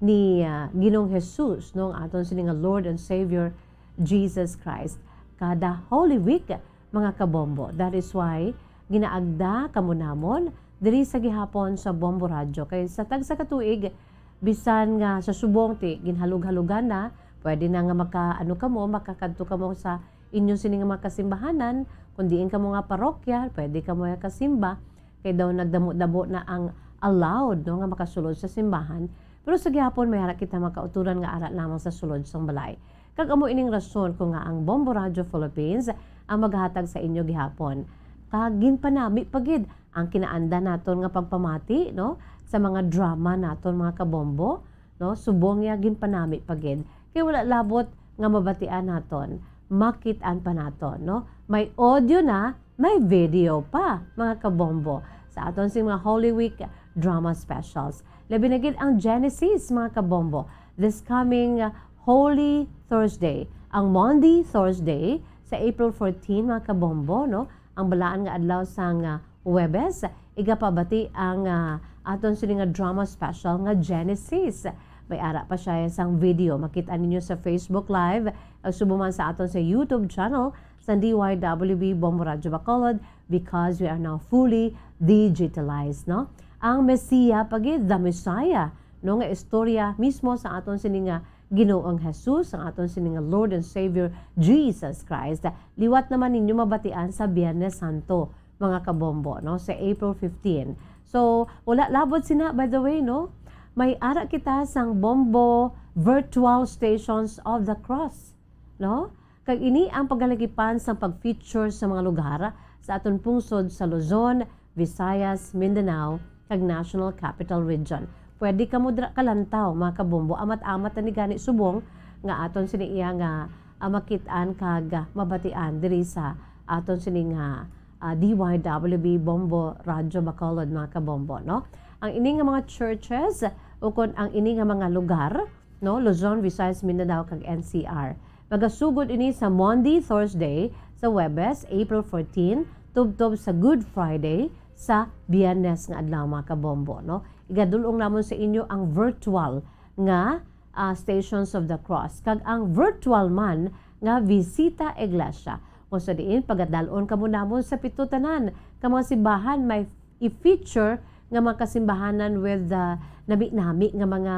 ni, ah, Ginoong Jesus, no, ang aton sini nga Lord and Savior, Jesus Christ. Kada Holy Week, mga kabombo. That is why ginaagda kamo namon diri sa gihapon sa Bombo Radyo. Kay sa tagsa ka tuig, bisan nga sa subong ti ginhalog-halogan na, pwede na nga maka-, ano kamo, makakadto kamo sa inyo sini nga mga kasimbahanan, kung diin kamo nga parokya, pwede kamo nga kasimba. Kay daw nagdamo-damo na ang allowed, no, nga makasulod sa simbahan. Pero sa gihapon, may ara kita makauturan nga ara lamang sa sulod sang balay. Kag amo ining rason kung nga ang Bombo Radio Philippines ang maghatag sa inyo gihapon. Kag ginpanami pa gid ang kinaandan naton nga pagpamati, no, sa mga drama naton, mga kabombo, no? Subong niya, ginpanami pa gid. Kay wala labot nga mabatian naton, makit-an pa naton, no? May audio na, may video pa, mga kabombo, sa aton sing mga Holy Week drama specials. Labi na gid ang Genesis, mga kabombo. This coming, uh, Holy Thursday, ang Maundy Thursday sa April fourteen, mga kabombo, no? Ang balaan nga adlaw sang, uh, Huwebes, igapabati ang, uh, aton sini nga drama special nga Genesis. May ara pa siya sang video. Makita ninyo sa Facebook Live, uh, subong man sa aton sa YouTube channel, sa D Y W B Bombo Radyo Bacolod, because we are now fully digitalized, no? Ang Mesiya pa gid, the Messiah, no, nga istorya mismo sa aton sini nga Ginoong Jesus, ang aton sini nga Lord and Savior, Jesus Christ, liwat naman ninyo mabatian sa Biyernes Santo, mga kabombo, no, sa April fifteen. So, wala labot sina, by the way, no? May ara kita sang Bombo Virtual Stations of the Cross, no? Kag ini ang pagalagipan sang pag-feature sa mga lugar sa aton pungsod sa Luzon, Visayas, Mindanao, kag National Capital Region. Pwede kamo dira kalantaw, mga kabombo. Amat-amat na ni gani subong nga aton sini iya nga, ah, makit-an kag, ah, mabatian diri sa aton sini nga, ah, D Y W B Bombo Radyo Bacolod, mga kabombo, no? Ang ini nga mga churches, ukon ang ini nga mga lugar, no, Luzon, Visayas, Mindanao, kag N C R. Magasugod ini sa Monday, Thursday, sa Huwebes, April fourteen, tubtob sa Good Friday, sa Biyernes nga adlaw, mga kabombo, no? Igadul-ong namon sa inyo ang virtual nga, ah, Stations of the Cross, kag ang virtual man nga Visita Iglesia. Kung sa diin, pagadal-on kamo namon sa pito tanan ka mga simbahan may i-feature nga mga kasimbahanan with, ah, nami-nami nga mga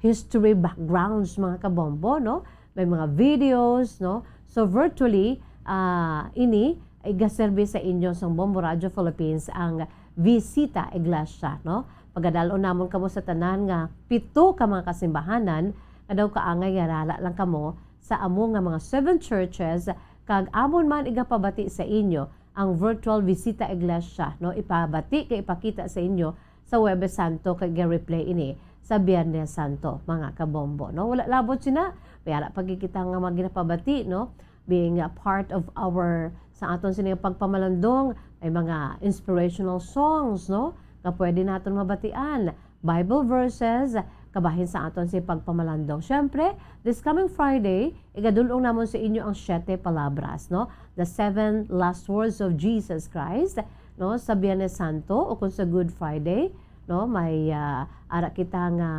history backgrounds, mga kabombo, no? May mga videos, no? So, virtually, ah, ini, igaserbi sa inyo sang Bombo Radio Philippines ang Visita Iglesia, no? Pagadal-on namon kamo sa tanan nga pito ka mga kasimbahanan nga daw kaangay nga rala lang kamo sa amo nga mga seven churches, kag amon man igapabati sa inyo ang virtual Visita Iglesia, no? Ipabati kag ipakita sa inyo sa Huwebes Santo kag i-replay ini sa Biyernes Santo, mga kabombo, no? Wala labot sina, may ara pa gid kita nga mga ginapabati, no? Being a part of our, sa aton sini nga pagpamalandong, may mga inspirational songs, no? Nga pwede naton mabatian. Bible verses, kabahin sa aton si pagpamalandong. Siyempre, this coming Friday, igadul-ong namon sa inyo ang Siete Palabras, no? The Seven Last Words of Jesus Christ, no? Sa Biyernes Santo o kung sa Good Friday, no? May, ah, ara kita nga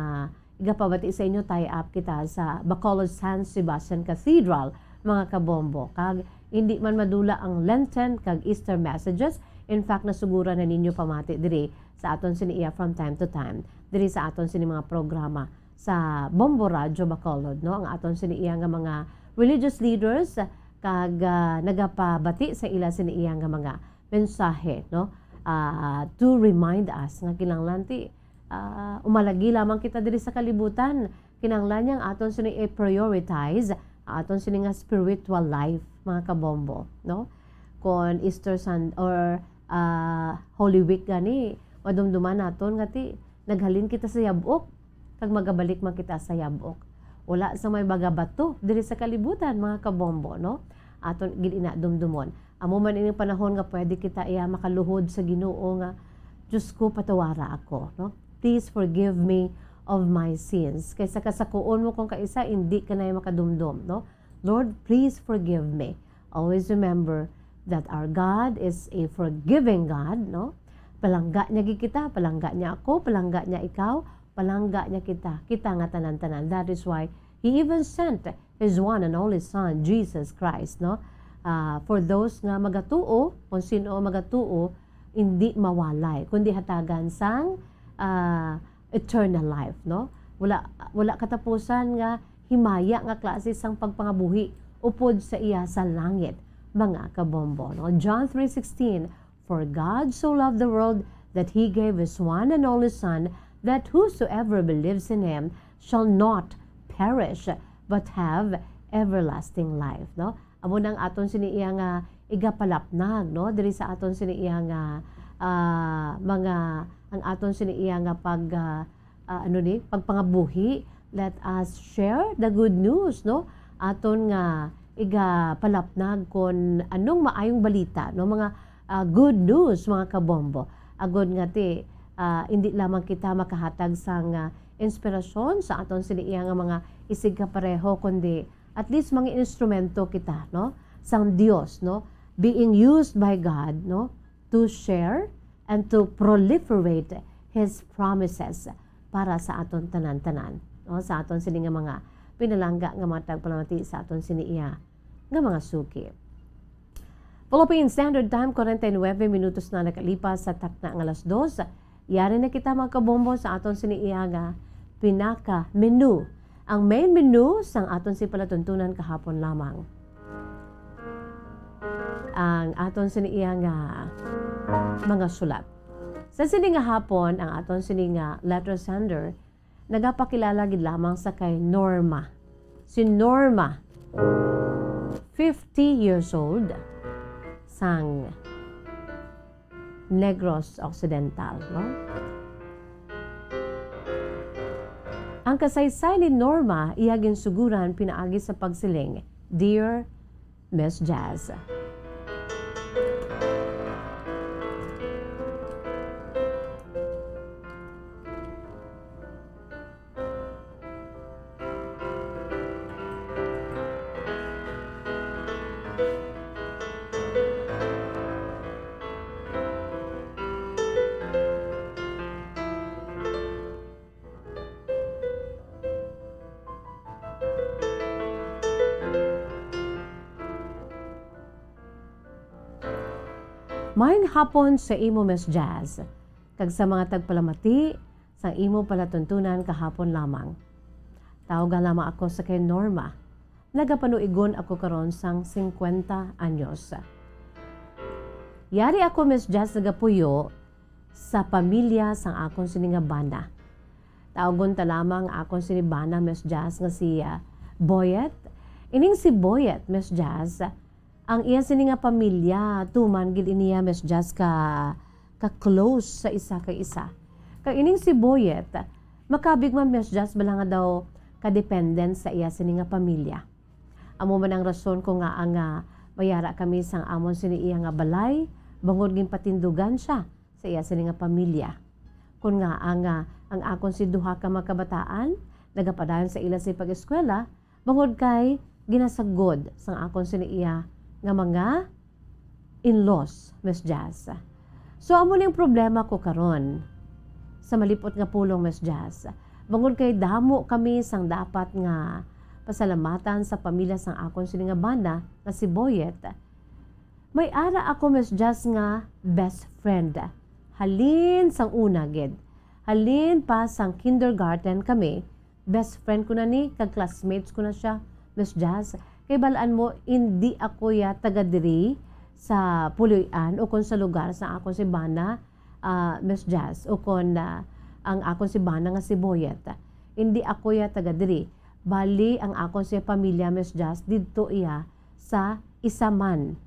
igapabati sa inyo, tie up kita sa Bacolod San Sebastian Cathedral, mga kabombo. Kag hindi man madula ang Lenten kag Easter messages. In fact, nasuguran na ninyo pamati diri sa aton sini iya from time to time, diri sa aton sini mga programa sa Bombo Radyo Bacolod, no? Ang aton sini iya nga mga religious leaders kag, ah, nagapabati sa ila sini iya nga mga mensahe, no? Ah, to remind us nga kinahanglan ti, ah, umalagi lamang kita diri sa kalibutan. Kinahanglan niya ang aton sini i-prioritize, ang aton sini nga spiritual life, mga kabombo, no? Kon Easter Sun-, or, ah, Holy Week gani, madumduman naton nga ti naghalin kita sa yab-ok, kag magabalik man kita sa yab-ok. Wala sa may baga bato diri sa kalibutan, mga kabombo, no? Aton gid ina dumdumon. Amo man ining panahon nga pwede kita iya makaluhod sa Ginoo nga, "Diyos ko, patawara ako," no? "Please forgive me of my sins." Kay sa kasakuon mo kung kaisa, indi ka na makadumdom, no? "Lord, please forgive me." Always remember that our God is a forgiving God, no? Palangga niya gid kita, palangga niya ako, palangga niya ikaw, palangga niya kita, kita nga tanan-tanan. That is why He even sent His one and only Son, Jesus Christ, no? Ah, for those nga magatuo, kung sino ang magatuo, hindi mawalay, kundi hatagan sang, ah, eternal life, no? Wala, wala katapusan nga himaya nga klase sang pagpangabuhi upod sa iya sa langit, mga kabombo, no? John three sixteen, "For God so loved the world that He gave His one and only Son, that whosoever believes in Him shall not perish, but have everlasting life," no? Amo nang aton sini iya nga igapalapnag, no? Diri sa aton sini iya nga, ah, mga, ang aton sini iya nga pag, ah, ah, ano ni, pagpangabuhi. Let us share the good news, no? Aton nga igapalapnag kon anong maayong balita, no? Mga, ah, good news, mga kabombo. Agod nga ti, ah, indi lamang kita makahatag sang, ah, inspirasyon sa aton sini iya nga mga isigkapareho, kundi at least mga instrumento kita, no? Sang Dios, no? Being used by God, no? To share and to proliferate His promises para sa aton tanan-tanan, no? Sa aton sini nga mga pinalangga nga mga tagpalamati sa aton sini iya nga mga suki. Philippine Standard Time, forty-nine minutos na nakalipas sa takna nga alas dos. Yari na kita, mga kabombo, sa aton sini iya nga pinaka menu. Ang main menu sang aton si palatuntunan kahapon lamang. Ang aton sini iya nga mga sulat. Sa sini nga hapon, ang aton sini nga letter sender nagapakilala gid lamang sa kay Norma. Si Norma, fifty years old, sang Negros Occidental, no? Ang kasaysay ni Norma iya ginsuguran pinaagi sa pagsiling, "Dear Miss Jazz." Maayong hapon sa imo, Miss Jazz, kag sa mga tagpalamati sang imo palatuntunan kahapon lamang. Tawga lamang ako sa kay Norma. Nagapanuigon ako karon sang singkwenta anyos. Yari ako, Miss Jazz, nagapuyo sa pamilya sang akon sini nga bana. Tawgon ta lamang akon sini bana, Miss Jazz, nga si, ah, Boyet. Ining si Boyet, Miss Jazz, ang iya sini nga pamilya, tuman gid iniya, Miss Jazz, ka, ka close sa isa kay isa. Kag ining si Boyet, makabig man, Miss Jazz, bala nga daw ka-dependent sa iya sini nga pamilya. Amo man ang rason ko nga ang, ah, mayara kami sang amon sini iya nga balay, bangod ginpatindugan siya sa iya sini nga pamilya. Kun nga ang, ah, ang akon si duha ka mga kabataan nagapadayon sa ila sini pag-eskwela, bangod kay ginasagod sang akon sini iya nga mga in-laws, Miss Jazz. So, amo ni ang problema ko karon sa malipot nga pulong, Miss Jazz. Bangod kay damo kami sang dapat nga pasalamatan sa pamilya sang akon sini nga bana nga si Boyet. May ara ako, Miss Jazz, nga best friend. Halin sang una gid. Halin pa sang kindergarten kami, best friend ko na ni, kag classmates ko na siya, Miss Jazz. Kay balaan mo, indi ako ya taga diri sa Puloy-an o kon sa lugar sa akon si bana, ah, Miss Jazz, o kon, ah, ang akon si bana nga si Boyet. Indi ako ya taga diri. Bali, ang akon si pamilya, Miss Jazz, didto iya sa isa man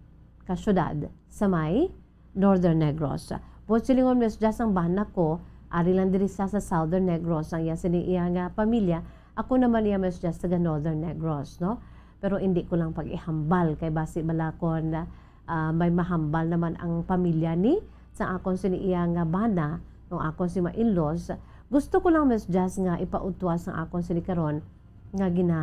ka syudad sa may Northern Negros. Buot silingon, Miss Jazz, ang bana ko, ari lang diri sa, sa Southern Negros ang iya sini iya nga pamilya. Ako naman iya, Miss Jazz, taga Northern Negros, no? Pero indi ko lang pag-ihambal kay basi bala kon, ah, may mahambal naman ang pamilya ni sa akon sini iya nga bana, no, akon si ma-in-laws. Gusto ko lang, Miss Jazz, nga ipautwa sa akon sini karon nga gina,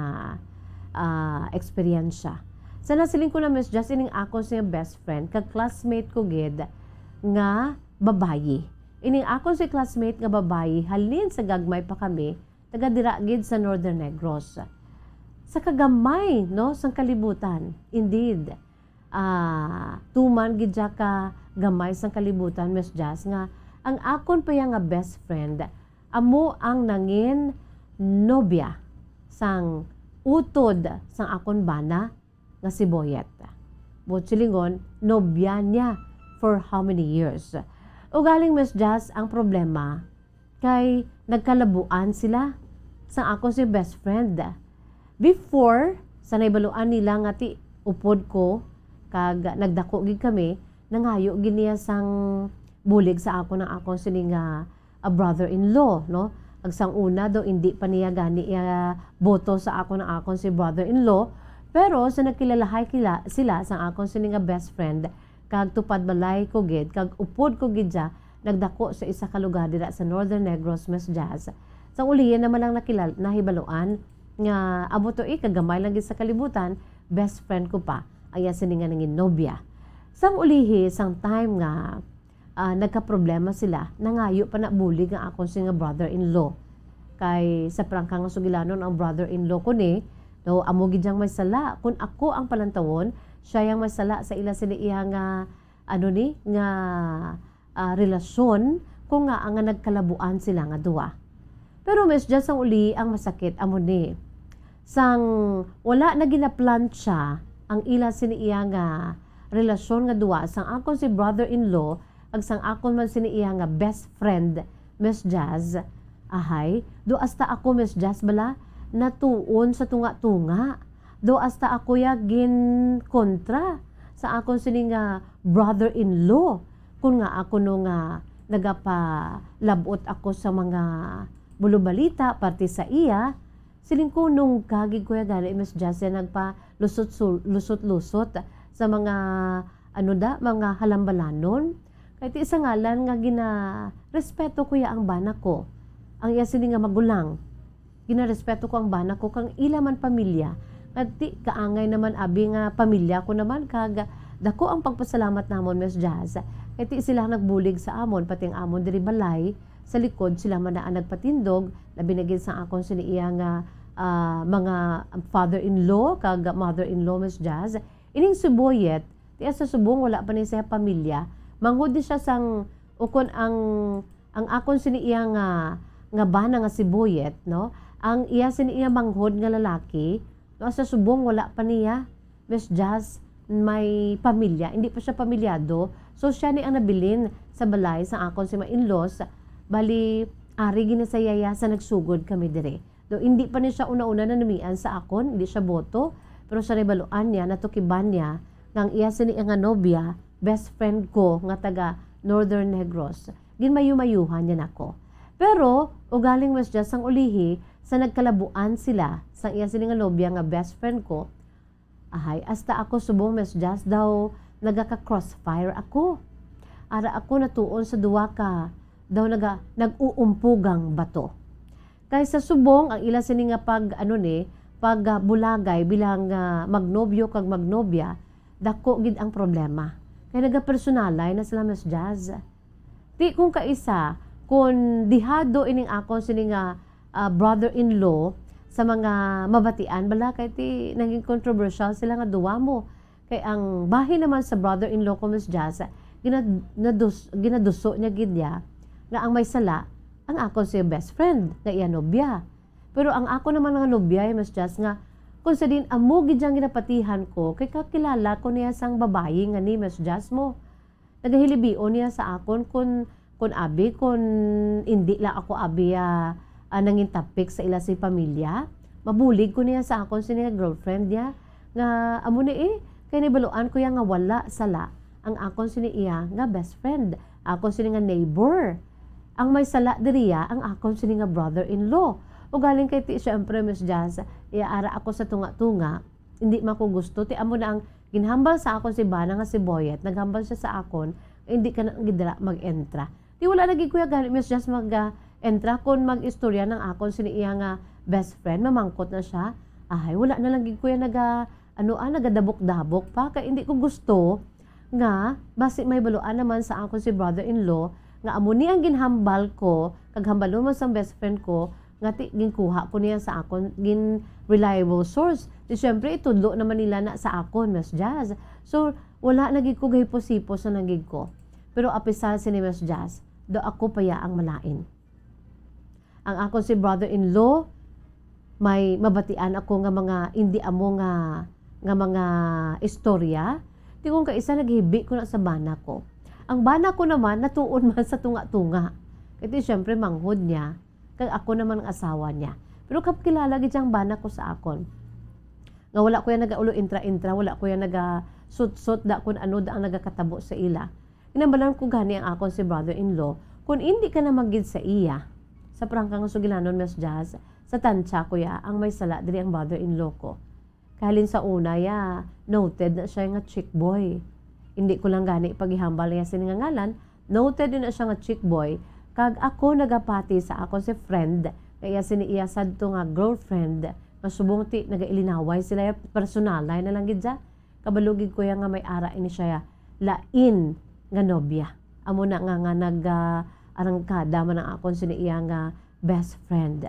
ah, eksperyensya. Sa nasiling ko na, Miss Jazz, ining akon siya best friend, kag classmate ko gid nga babayi. Ining akon si classmate nga babayi, halin sa gagmay pa kami, taga dira gid sa Northern Negros. Sa kagamay, no, sang kalibutan, indeed, ah, tuman gid siya ka gamay sang kalibutan, Miss Jazz, nga ang akon pa iya nga best friend amo ang nangin nobya sang utod sang akon bana nga si Boyet. Buot silingon, nobya niya for how many years? Ugaling, Miss Jazz, ang problema, kay nagkalabuan sila sang akon si best friend. Before, sa nahibaluan nila nga ti upod ko kag nagdako gid kami, nangayo gid niya sang bulig sa akon ang akon sini nga, ah, brother-in-law, no? Kag sang una daw, indi pa niya gani iya boto sa akon ang akon si brother-in-law. Pero sa nagkilalahay kila, sila sang akon sini nga best friend, kag tupad balay ko gid, kag upod ko gid siya, nagdako sa isa ka lugar dira sa Northern Negros, Miss Jazz. Sang ulihi naman lang nakilal-, nahibaluan nga amo to, eh, kagamay lang gid sa kalibutan, best friend ko pa ang iya sini nga nangin nobya. Sang ulihi, sang time nga, ah, nagkaproblema sila, nangayo pa na bulig ang akon sini nga brother-in-law. Kay sa prangka nga sugilanon, ang brother-in-law ko ni, no, amo gid yang may sala. Kun ako ang palantawon, siya yang may sala sa ila sini iya nga ano ni, nga, ah, relasyon, kung nga, nga nagkalabuan sila nga duha. Pero, Miss Jazz, ang uli, ang masakit amo ni, sang wala na ginaplantsa ang ila sini iya nga relasyon nga duha, sang akon si brother-in-law, Kag sang akon man sini iya nga best friend, Miss Jazz, ahay, do hasta ako, Miss Jazz, bala, natuon sa tunga-tunga. Do hasta ako ya ginkontra sa akon sini nga brother-in-law. Kun nga ako no nga nagapalabot ako sa mga bulubalita parte sa iya, siling ko, nung kagig ko ya gani, Miss Jazz, ya nagpalusot-sul-, lusot-lusot sa mga, ano da, mga halambalanon. Kay ti sa ngalan nga ginarespeto ko ya ang bana ko, ang iya sini nga magulang. Ginarespeto ko ang bana ko kang ila man pamilya. Kag ti kaangay naman abi nga pamilya ko naman, kag dako ang pagpasalamat namon, Miss Jazz. Kay ti sila nagbulig sa amon, pati ang amon diri balay, sa likod sila man na ang nagpatindog, labi na gid sa akon sini iya nga, ah, mga father-in-law kag mother-in-law, Miss Jazz. Ining si Boyet, ti sa subong wala pa ni siya pamilya, manghod ni siya sang, ukon ang, ang akon sini iya nga, nga bana nga si Boyet, no? Ang iya sini iya manghod nga lalaki, no, sa subong wala pa niya, Miss Jazz, may pamilya, hindi pa siya pamilyado. So, siya ni ang nabilin sa balay sa akon si ma-in-laws. Bali, ari gini sa yaya sa nagsugod kami diri. Do, hindi pa ni siya una-una nanamian sa akon, hindi siya boto. Pero sa rebaluan niya, natukiban niya, nga ang iya sini nga nobya, best friend ko nga taga Northern Negros. Ginmayo-mayuhan niya nako. Pero, ugaling Miss Jazz, sang ulihi, sa nagkalabuan sila, sang iya sini nga nobya nga best friend ko, ahay, hasta ako subong, Miss Jazz, daw nagaka-crossfire ako. Ara ako natuon sa duwa ka, daw naga-, nag-uumpugang bato. Kay sa subong, ang ila sini nga pag, ano ni, pag, ah, bulagay bilang, ah, magnobyo kag magnobya, dako gid ang problema. Kay nagapersonalay na sila, Miss Jazz. Ti kung kaisa, kung dihado ining akon sini nga, ah, brother-in-law sa mga mabatian, bala kay ti naging controversial sila nga duwa mo. Kay ang bahin naman sa brother-in-law ko, Miss Jazz, ginad-, nadus-, ginaduso niya gid niya nga ang may sala ang akon si best friend nga iya nobya. Pero ang ako naman nga nobya, Miss Jazz, nga kung sa din amo gid yang ginapatihan ko, kay kakilala ko niya sang babayi nga ni Miss Jazz mo. Nagahilibion niya sa akon kun, kun abi, kun indi lang ako abi, ah, ah, nangin topic sa ila si pamilya. Mabulig ko niya sa akon sini nga girlfriend niya nga amo ni eh, kay nibaluan ko ya nga wala sala ang akon sini iya nga best friend, akon sini nga neighbor. Ang may sala diriya ang akon sini nga brother-in-law. Ugaling kay ti, syempre, Miss Jazz, iya ara ako sa tunga-tunga, hindi man ko gusto. Ti amo na ang ginhambal sa akon si bana nga si Boyet, naghambal siya sa akon, nga hindi ka na gid dira mag-entra. Ti wala na gid kuya gani, Miss Jazz, mag, ah, entra kon mag-istorya ng akon sini iya nga best friend, mamangkot na siya. Ahay, wala na lang gid kuya naga, ano, ah, nagadabok-dabok pa. Kay hindi ko gusto nga basi may baluan naman sa akon si brother-in-law nga amo ni ang ginhambal ko, kag hambalon man sang best friend ko, nga ti, ginkuha ko niya sa akon, gin reliable source. Di syempre, itudlo naman nila na sa akon, Miss Jazz. So, wala na gid ko gahipos-hipos na lang gid ko. Pero apisar sini Miss Jazz, do ako pa ya ang malain. Ang akon si brother-in-law, may mabatian ako nga mga indi amo nga, nga mga istorya. Ti kung kaisa naghibi ko na sa bana ko. Ang bana ko naman, natuon man sa tunga-tunga. Kay ti, syempre, manghod niya. Kag ako naman ang asawa niya. Pero kapkilala gid siyang bana ko sa akon. Nga wala ko yan nagaulo intra-intra, wala ko yan nagasutsot da kun ano da ang nagakatabo sa ila. Ginhambalan ko gani ang akon si brother-in-law, kun indi ka na magid sa iya. Sa prangka nga sugilanon, Miss Jazz, sa tansya ko ya, ang may sala diri ang brother-in-law ko. Kay halin sa una ya, noted na siya nga chick boy. Hindi ko lang gani pagihambal niya sini nga ngalan, noted na siya nga chick boy, kag ako nagapati sa akon si friend, nga iya sini iya sadto nga girlfriend, nga subong ti nagailinaway sila ya, personalay na lang gid siya. Kabalo gid ko ya nga may ara ini siya ya, lain nga nobya. Amo na nga, nga nag, ah, arangkada man ang akon sini iya nga best friend.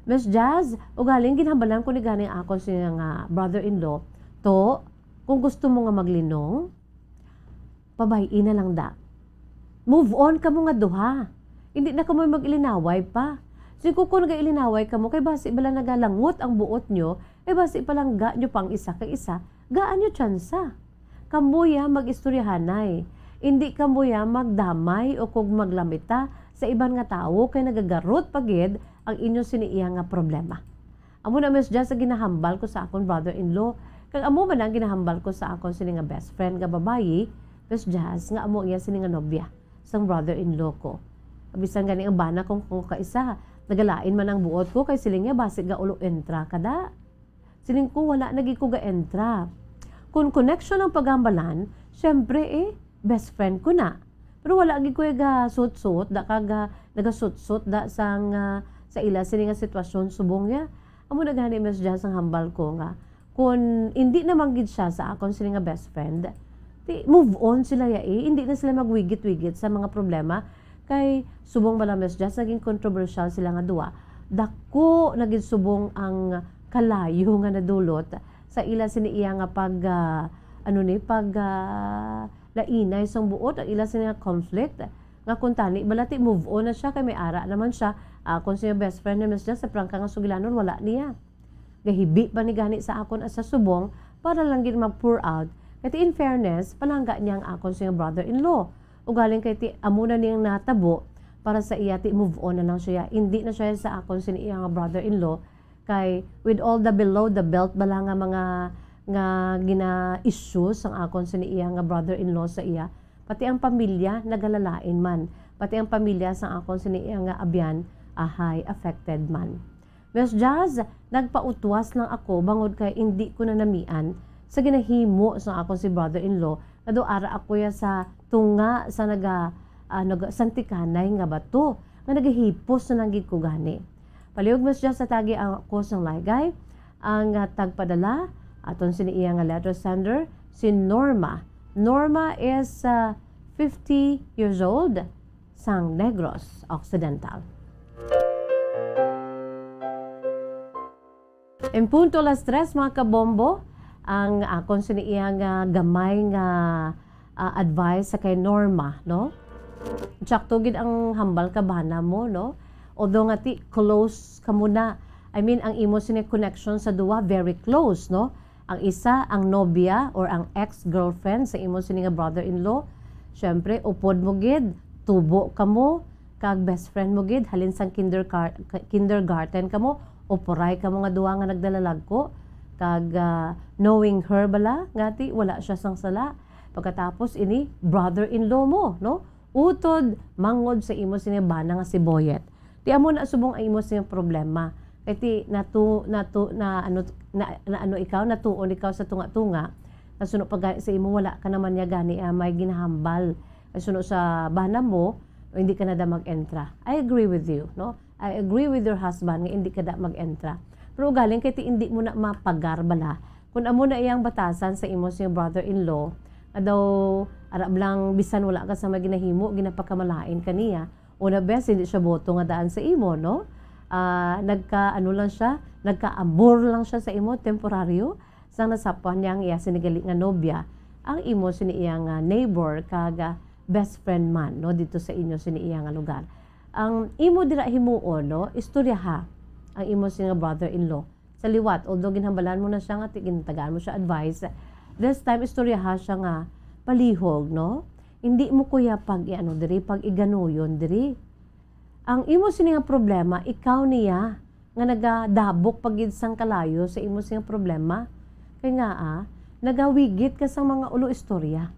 Miss Jazz, ugaling ginhambalan ko ni gani ang akon sini nga brother-in-law, to, kung gusto mo nga maglinong, pabay-i na lang da. Move on kamo nga duha. Hindi na kamo mag-ilinaway pa. Siguro kung nag-ilinaway kamo, kay basi bala nagalangot ang buot nyo, kay basi palangga nyo pang isa kay isa, gaan nyo tsansa. Kamo ya mag-istoryahanay. Indi kamo ya magdamay o kog maglamita sa iban nga tawo, kay nagagarot pa gid ang inyo sini iya nga problema. Amo na, Miss Jazz, ang ginahambal ko sa akon brother-in-law, kag amo man ang ginahambal ko sa akon sini nga best friend nga babayi, Miss Jazz, nga amo iya sini nga nobya sang brother-in-law ko. Bisan gani ang bana kong, kong kaisa, nagalain man ang buot ko, kay siling niya, "Basi ga ulo entra ka da." Siling ko, "Wala na gid ko ga-entra." Kung connection ang paghambalan, syempre, eh, best friend ko na. Pero wala gid ko ga-suot-suot da kag, ah, nagasuot-suot da sang, ah, sa ila sini nga sitwasyon subong niya. Amo na gani, Miss Jazz, ang hambal ko nga, kung hindi naman gid siya sa akon sini nga best friend, di, move on sila ya, eh. Hindi na sila magwigit-wigit sa mga problema. Kay subong bala, Miss Jazz, naging kontrobersyal sila nga duwa. Dako na gid subong ang kalayo nga nadulot sa ila sini iya nga pag, ah, ano ni, pag, ah, lainay sang buot, ang ila sini nga conflict. Nga kung tani bala ti move on na siya, kay may ara naman siya. Ah, kung siya best friend ni Miss Jazz, sa prangka nga sugilanon, wala niya. Gahibi pa ni gani sa akon sa subong para lang gid mag-pour out. Kay ti, in fairness, palangga niya ang akon siya brother-in-law. Ugaling kay ti amo na niyang natabo para sa iya, ti move on na lang siya. Hindi na siya sa akon sini iya nga brother-in-law. Kay with all the below the belt bala nga mga, nga gina-issue sang akon sini iya nga brother-in-law sa iya, pati ang pamilya nagalalain man. Pati ang pamilya sang akon sini iya nga abyan, ahay, affected man. Miss Jazz, nagpautwas lang ako bangod kay indi ko na namian sa ginahimo sang akon si brother-in-law, nga daw ara ako ya sa tunga sa naga-, ah, naga-, santikanay nga bato, nga nagahipos na lang gid ko gani. Palihog, Miss Jazz, sa tagi ako sang laygay, ang, ah, tagpadala, aton sini iya nga letter sender, si Norma. Norma is, ah, fifty years old, sang Negros Occidental. En punto alas tres, mga kabombo, ang akon sini iya nga gamay nga, ah, advice sa kay Norma, no? Tsakto gid ang hambal ka bana mo, no? Although nga ti close ka mo na, I mean, ang imo sini connection sa duwa, very close, no? Ang isa, ang nobya or ang ex-girlfriend sa imo sini nga brother-in-law, syempre, upod mo gid, tubo ka mo, kag best friend mo gid, halin sang kindergar-, kindergarten ka mo, upuray ka mo nga duha nga nagdalalagko, kag, ah, knowing her bala, nga ti wala siya sang sala. Pagkatapos ini, brother-in-law mo, no? Utod, mangod sa imo sini bana nga si Boyet. Ti amo na subong ang imo sini problema. Kay ti natu-, natu-, na ano, na, na ano ikaw, natuon ikaw sa tunga-tunga. Nasuno pa gani sa imo, wala ka naman niya gani, ah, may ginahambal. Kay suno sa bana mo, hindi ka na da mag-entra. I agree with you, no? I agree with your husband nga hindi ka da mag-entra. Pero ugaling kay ti hindi mo na mapagar bala. Kung amo na iyang batasan sa imo sa iyang brother-in-law, nga daw, arab lang, bisan wala ka sa maginahimo, ginapakamalain ka niya. Una, bes, hindi siya boto nga daan sa imo, no? Ah, nagka, ano lang siya, nagka-amor lang siya sa imo, temporaryo. Sang nasapwan niya ang iya sinigali nga nobya, ang imo sini iya nga neighbor kag, ah, best friend man, no, dito sa inyo sini iya nga lugar. Ang imo dira himuon, no, istoryaha ang imo sini nga brother-in-law. Sa liwat, although ginhambalan mo na siya nga ti-, gintagaan mo siya advice, this time istoryaha siya nga palihog, no? Hindi mo kuya pag i-ano diri, pag iganuyon diri. Ang imo sini nga problema, ikaw niya nga nagadabok pa gid sang kalayo sa imo sini nga problema. Kay nga, ah, nagawigit ka sa mga ulo istorya.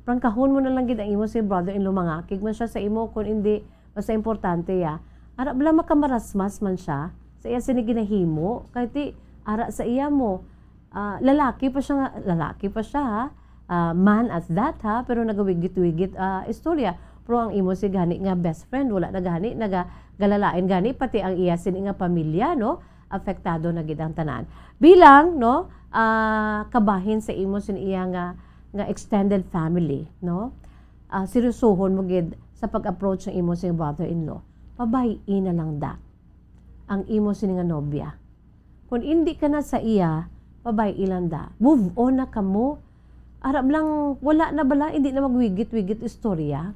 Prangkahon mo na lang gid ang imo si brother-in-law, mangakig man siya sa imo, kun indi, basta importante ya. Ara bala makamarasmas man siya sa iya sini ginahimo, kay ti ara sa iya mo, ah, lalaki pa siya nga, lalaki pa siya, ha? Ah, man at that, ha? Pero nagawigit-wigit, ah, istorya. Pero ang imo si gani nga best friend, wala na gani, naga-, galalain gani, pati ang iya sini nga pamilya, no? Apektado na gid ang tanan. Bilang, no, ah, kabahin sa imo sin iya nga, nga extended family, no? Ah, seryosohon mo gid sa pag-approach ng imo sa brother-in-law. Pabay-i na lang da ang imo sini nga nobya. Kung indi ka na sa iya, pabay-i lang da. Move on na kamo. Arab lang, wala na bala, hindi na magwigit-wigit istorya.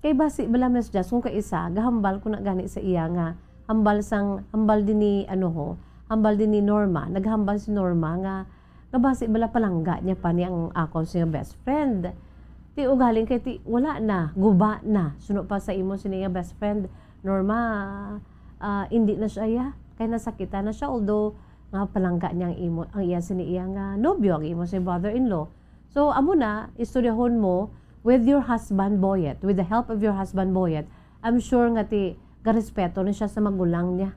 Kay basi bala, Miss Jazz, kung kaisa, gahambal ko na gani sa iya nga, hambal sang, hambal din ni, ano ho, hambal din ni Norma, naghambal si Norma nga, nga basi bala palangga niya pa ni ang akon siya best friend. Ti ugaling kay ti, wala na, guba na. Suno pa sa imo sini nga best friend, Norma, ah, indi na siya, ya. Kay nasakitan na siya, although nga palangga niya ang imo, ang iya sini iya nga nobyo, ang imo si brother-in-law. So, amo na, istoryahon mo with your husband, Boyet, with the help of your husband, Boyet, I'm sure nga ti garespeto na siya sa magulang niya.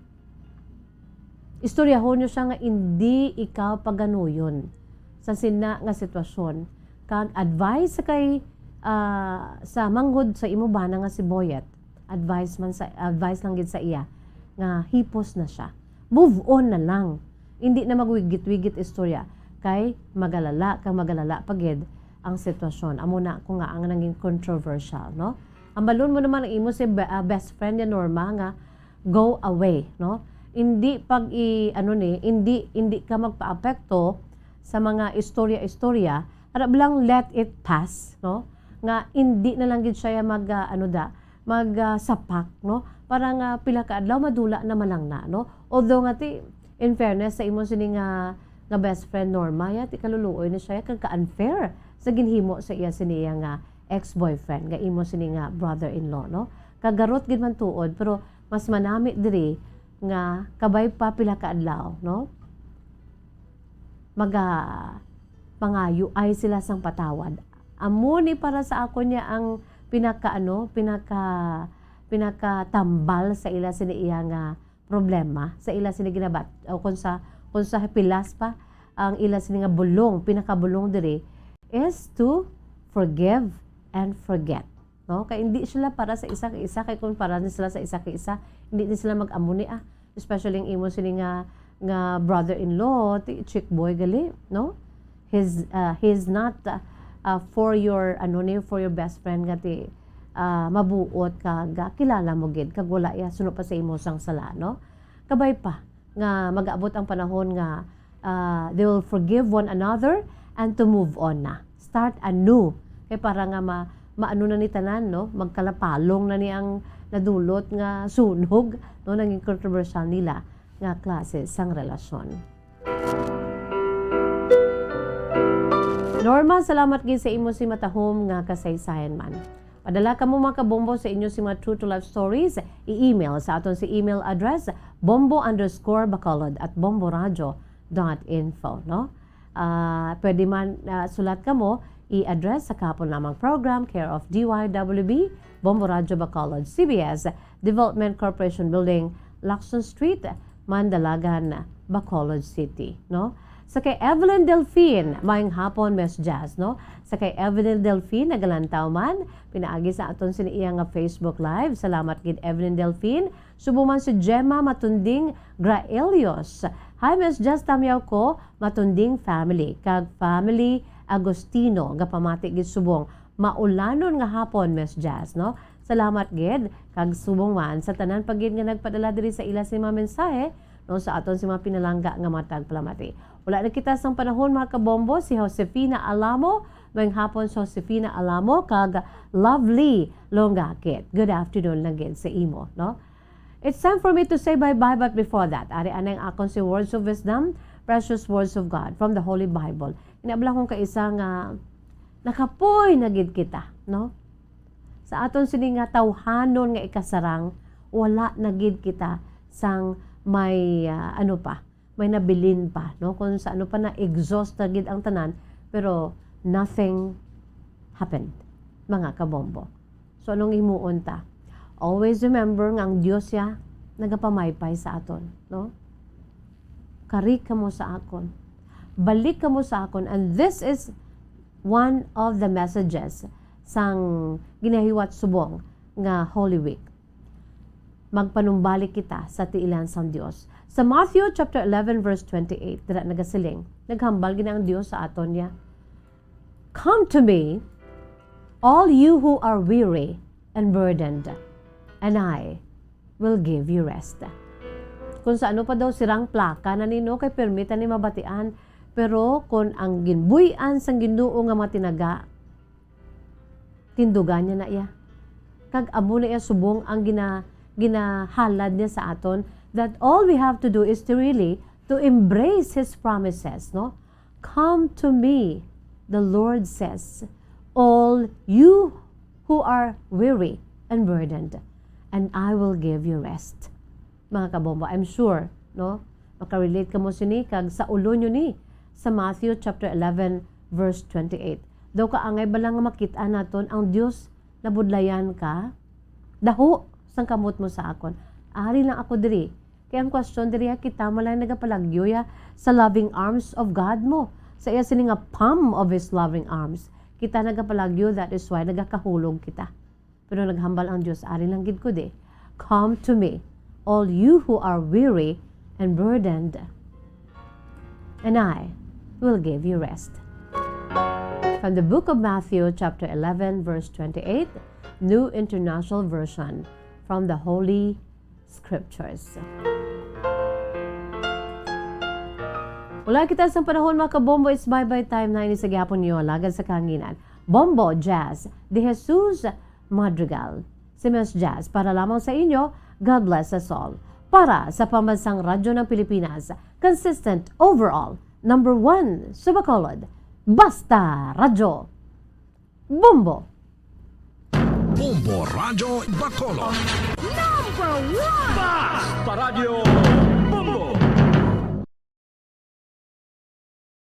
Istoryahon niyo siya nga indi ikaw paganuyon sa sina nga sitwasyon. Kag advice sa kay, ah, sa manghod sa imo bana nga si Boyet, advice man sa, advice lang gid sa iya nga hipos na siya. Move on na lang. Hindi na magwigit-wigit istorya kay magalala kag magalala pa gid ang sitwasyon. Amo na ko nga ang nanging controversial, no? Ambalon mo naman ang imo si be-, ah, best friend ni Norma nga go away, no? Hindi pag i-, ano ni, hindi, hindi ka magpaapekto sa mga istorya-istorya, ara lang let it pass, no? Nga hindi na lang gid siya mag, ah, ano da, mag, ah, sapak, no? Para nga pila ka adlaw madula na man lang na, no? Although nga ti, in fairness sa imo sini nga, nga best friend Norma, ya, ti kaluluoy ni siya, ya, kag ka-unfair sa ginhimo sa iya sini iya nga ex-boyfriend, nga imo sini nga brother-in-law, no? Kagarot gid man tuod, pero mas manami diri nga kabay pa pila ka adlaw, no? Maga-, mangayo ay sila sang patawad. Amo ni para sa akon niya ang pinaka, ano, pinaka, pinakatambal sa ila sini iya nga problema, sa ila sini ginabat-, o kung sa, kung sa pilas pa, ang ila sini nga bulong, pinakabulong diri is to forgive and forget. No? Kay hindi sila para sa isa ka isa, kay kung para ni sila sa isa ka isa, hindi ni sila mag-amo ni, ah. Especially ang imo sini nga, nga brother-in-law, ti chick boy gali, no? He's, uh, he's not, uh, uh, for your, ano ni, for your best friend nga ti, uh, mabuot kag, uh, kilala mo gid, kag wala iya suno pa sa imo sang sala, no? Kabay pa nga mag-abot ang panahon nga, uh, they will forgive one another and to move on na. Start anew. Kay para nga ma-, maano na ni tanan, no? Magkalapalong na ni ang nadulot nga sunog, no? Nanging kontrobersyal nila nga klase sang relasyon. Norma, salamat gid sa imo si matahom nga kasaysayan man. Padala kamo, mga kabombo, sa inyo si mga true to life stories, i-email sa aton si email address, bombo underscore bacolod at bomboradio dot info, no? Ah, pwede man, ah, sulat kamo, i-address sa kahapon lamang program, care of D Y W B, Bombo Radyo Bacolod, C B S, Development Corporation Building, Lacson Street, Mandalagan, Bacolod City, no? Sa kay Evelyn Delfin, maayong hapon, Miss Jazz, no? Sa kay Evelyn Delfin, nagalantaw man, pinaagi sa aton sini iya nga Facebook Live. Salamat gid, Evelyn Delfin. Subong man si Gemma Matunding Graelios. Hi, Miss Jazz, tamyaw ko, Matunding family, kag family Agustino, gapamati gid subong. Maulanon nga hapon, Miss Jazz, no? Salamat gid, kag subong man sa tanan pa gid nga nagpadala diri sa ila sini mga mensahe, no, sa aton sini mga pinalangga nga mga tagpalamati. Wala na kita sang panahon, mga kabombo, si Josefina Alamo, maayong hapon, si Josefina Alamo, kag Lovely Longakit. Good afternoon lang gid sa imo, no? It's time for me to say bye-bye, but before that, ari anay ang akon si words of wisdom, precious words of God from the Holy Bible. Inabla kong kaisa nga nakapoy na gid kita, no? Sa aton sini nga tawhanon nga ikasarang, wala na gid kita sang may, ah, ano pa, may nabilin pa, no? Kung sa ano pa na exhaust na gid ang tanan, pero nothing happened, mga kabombo. So, anong himuon ta? Always remember nga ang Dios siya nagapamaypay sa aton, no? Kari kamo sa akon. Balik kamo sa akon. And this is one of the messages sang ginahiwat subong nga Holy Week. Magpanumbalik kita sa tiilan sang Dios. Sa Matthew chapter eleven, verse twenty-eight, dira nagasiling, naghambal gid ang Dios sa aton niya, "Come to me, all you who are weary and burdened, and I will give you rest." Kung sa ano pa daw sirang plaka na ni, no, kay permi ta ni mabatian, pero kung ang ginbuy-an sang Ginoo nga mga tinaga, tindugan niya na iya. Kag amo na iya subong ang gina-, ginahalad niya sa aton, that all we have to do is to really to embrace His promises, no? "Come to me," the Lord says, "all All you who are weary and burdened, and I will give you rest. Mga kabombo, I'm sure, no? Makarelate kamo sini, kag sa ulo nyo ni sa Matthew chapter eleven, verse twenty-eight. Daw kaangay ba lang nga makit-an naton ang Dios nabudlayan ka? Daho sang kamot mo sa akon. Ari lang ako diri. Kay ang question diri, ha, kita man lang nagapalagyo ya sa loving arms of God mo. Sa iya sini nga palm of His loving arms. Kita nagapalagyo, that is why nagakahulog kita. Pero naghambal ang Dios, ari lang gid ko di. "Come to me, all you who are weary and burdened, and I will give you rest." From the book of Matthew, chapter eleven, verse twenty-eight, New International Version, from the Holy Scriptures. Wala kita sa panahon, mga kabombo, it's bye-bye time na ini sa gihapon niyo, alagad sa kahanginan. Bombo Jazz, De Jesus Madrigal. Si Miss Jazz, para lamang sa inyo, God bless us all. Para sa Pambansang Radyo ng Pilipinas, consistent overall, number one sa Bacolod. Basta Radyo. Bombo! Bombo Radyo Bacolod. Number one! Basta Radyo!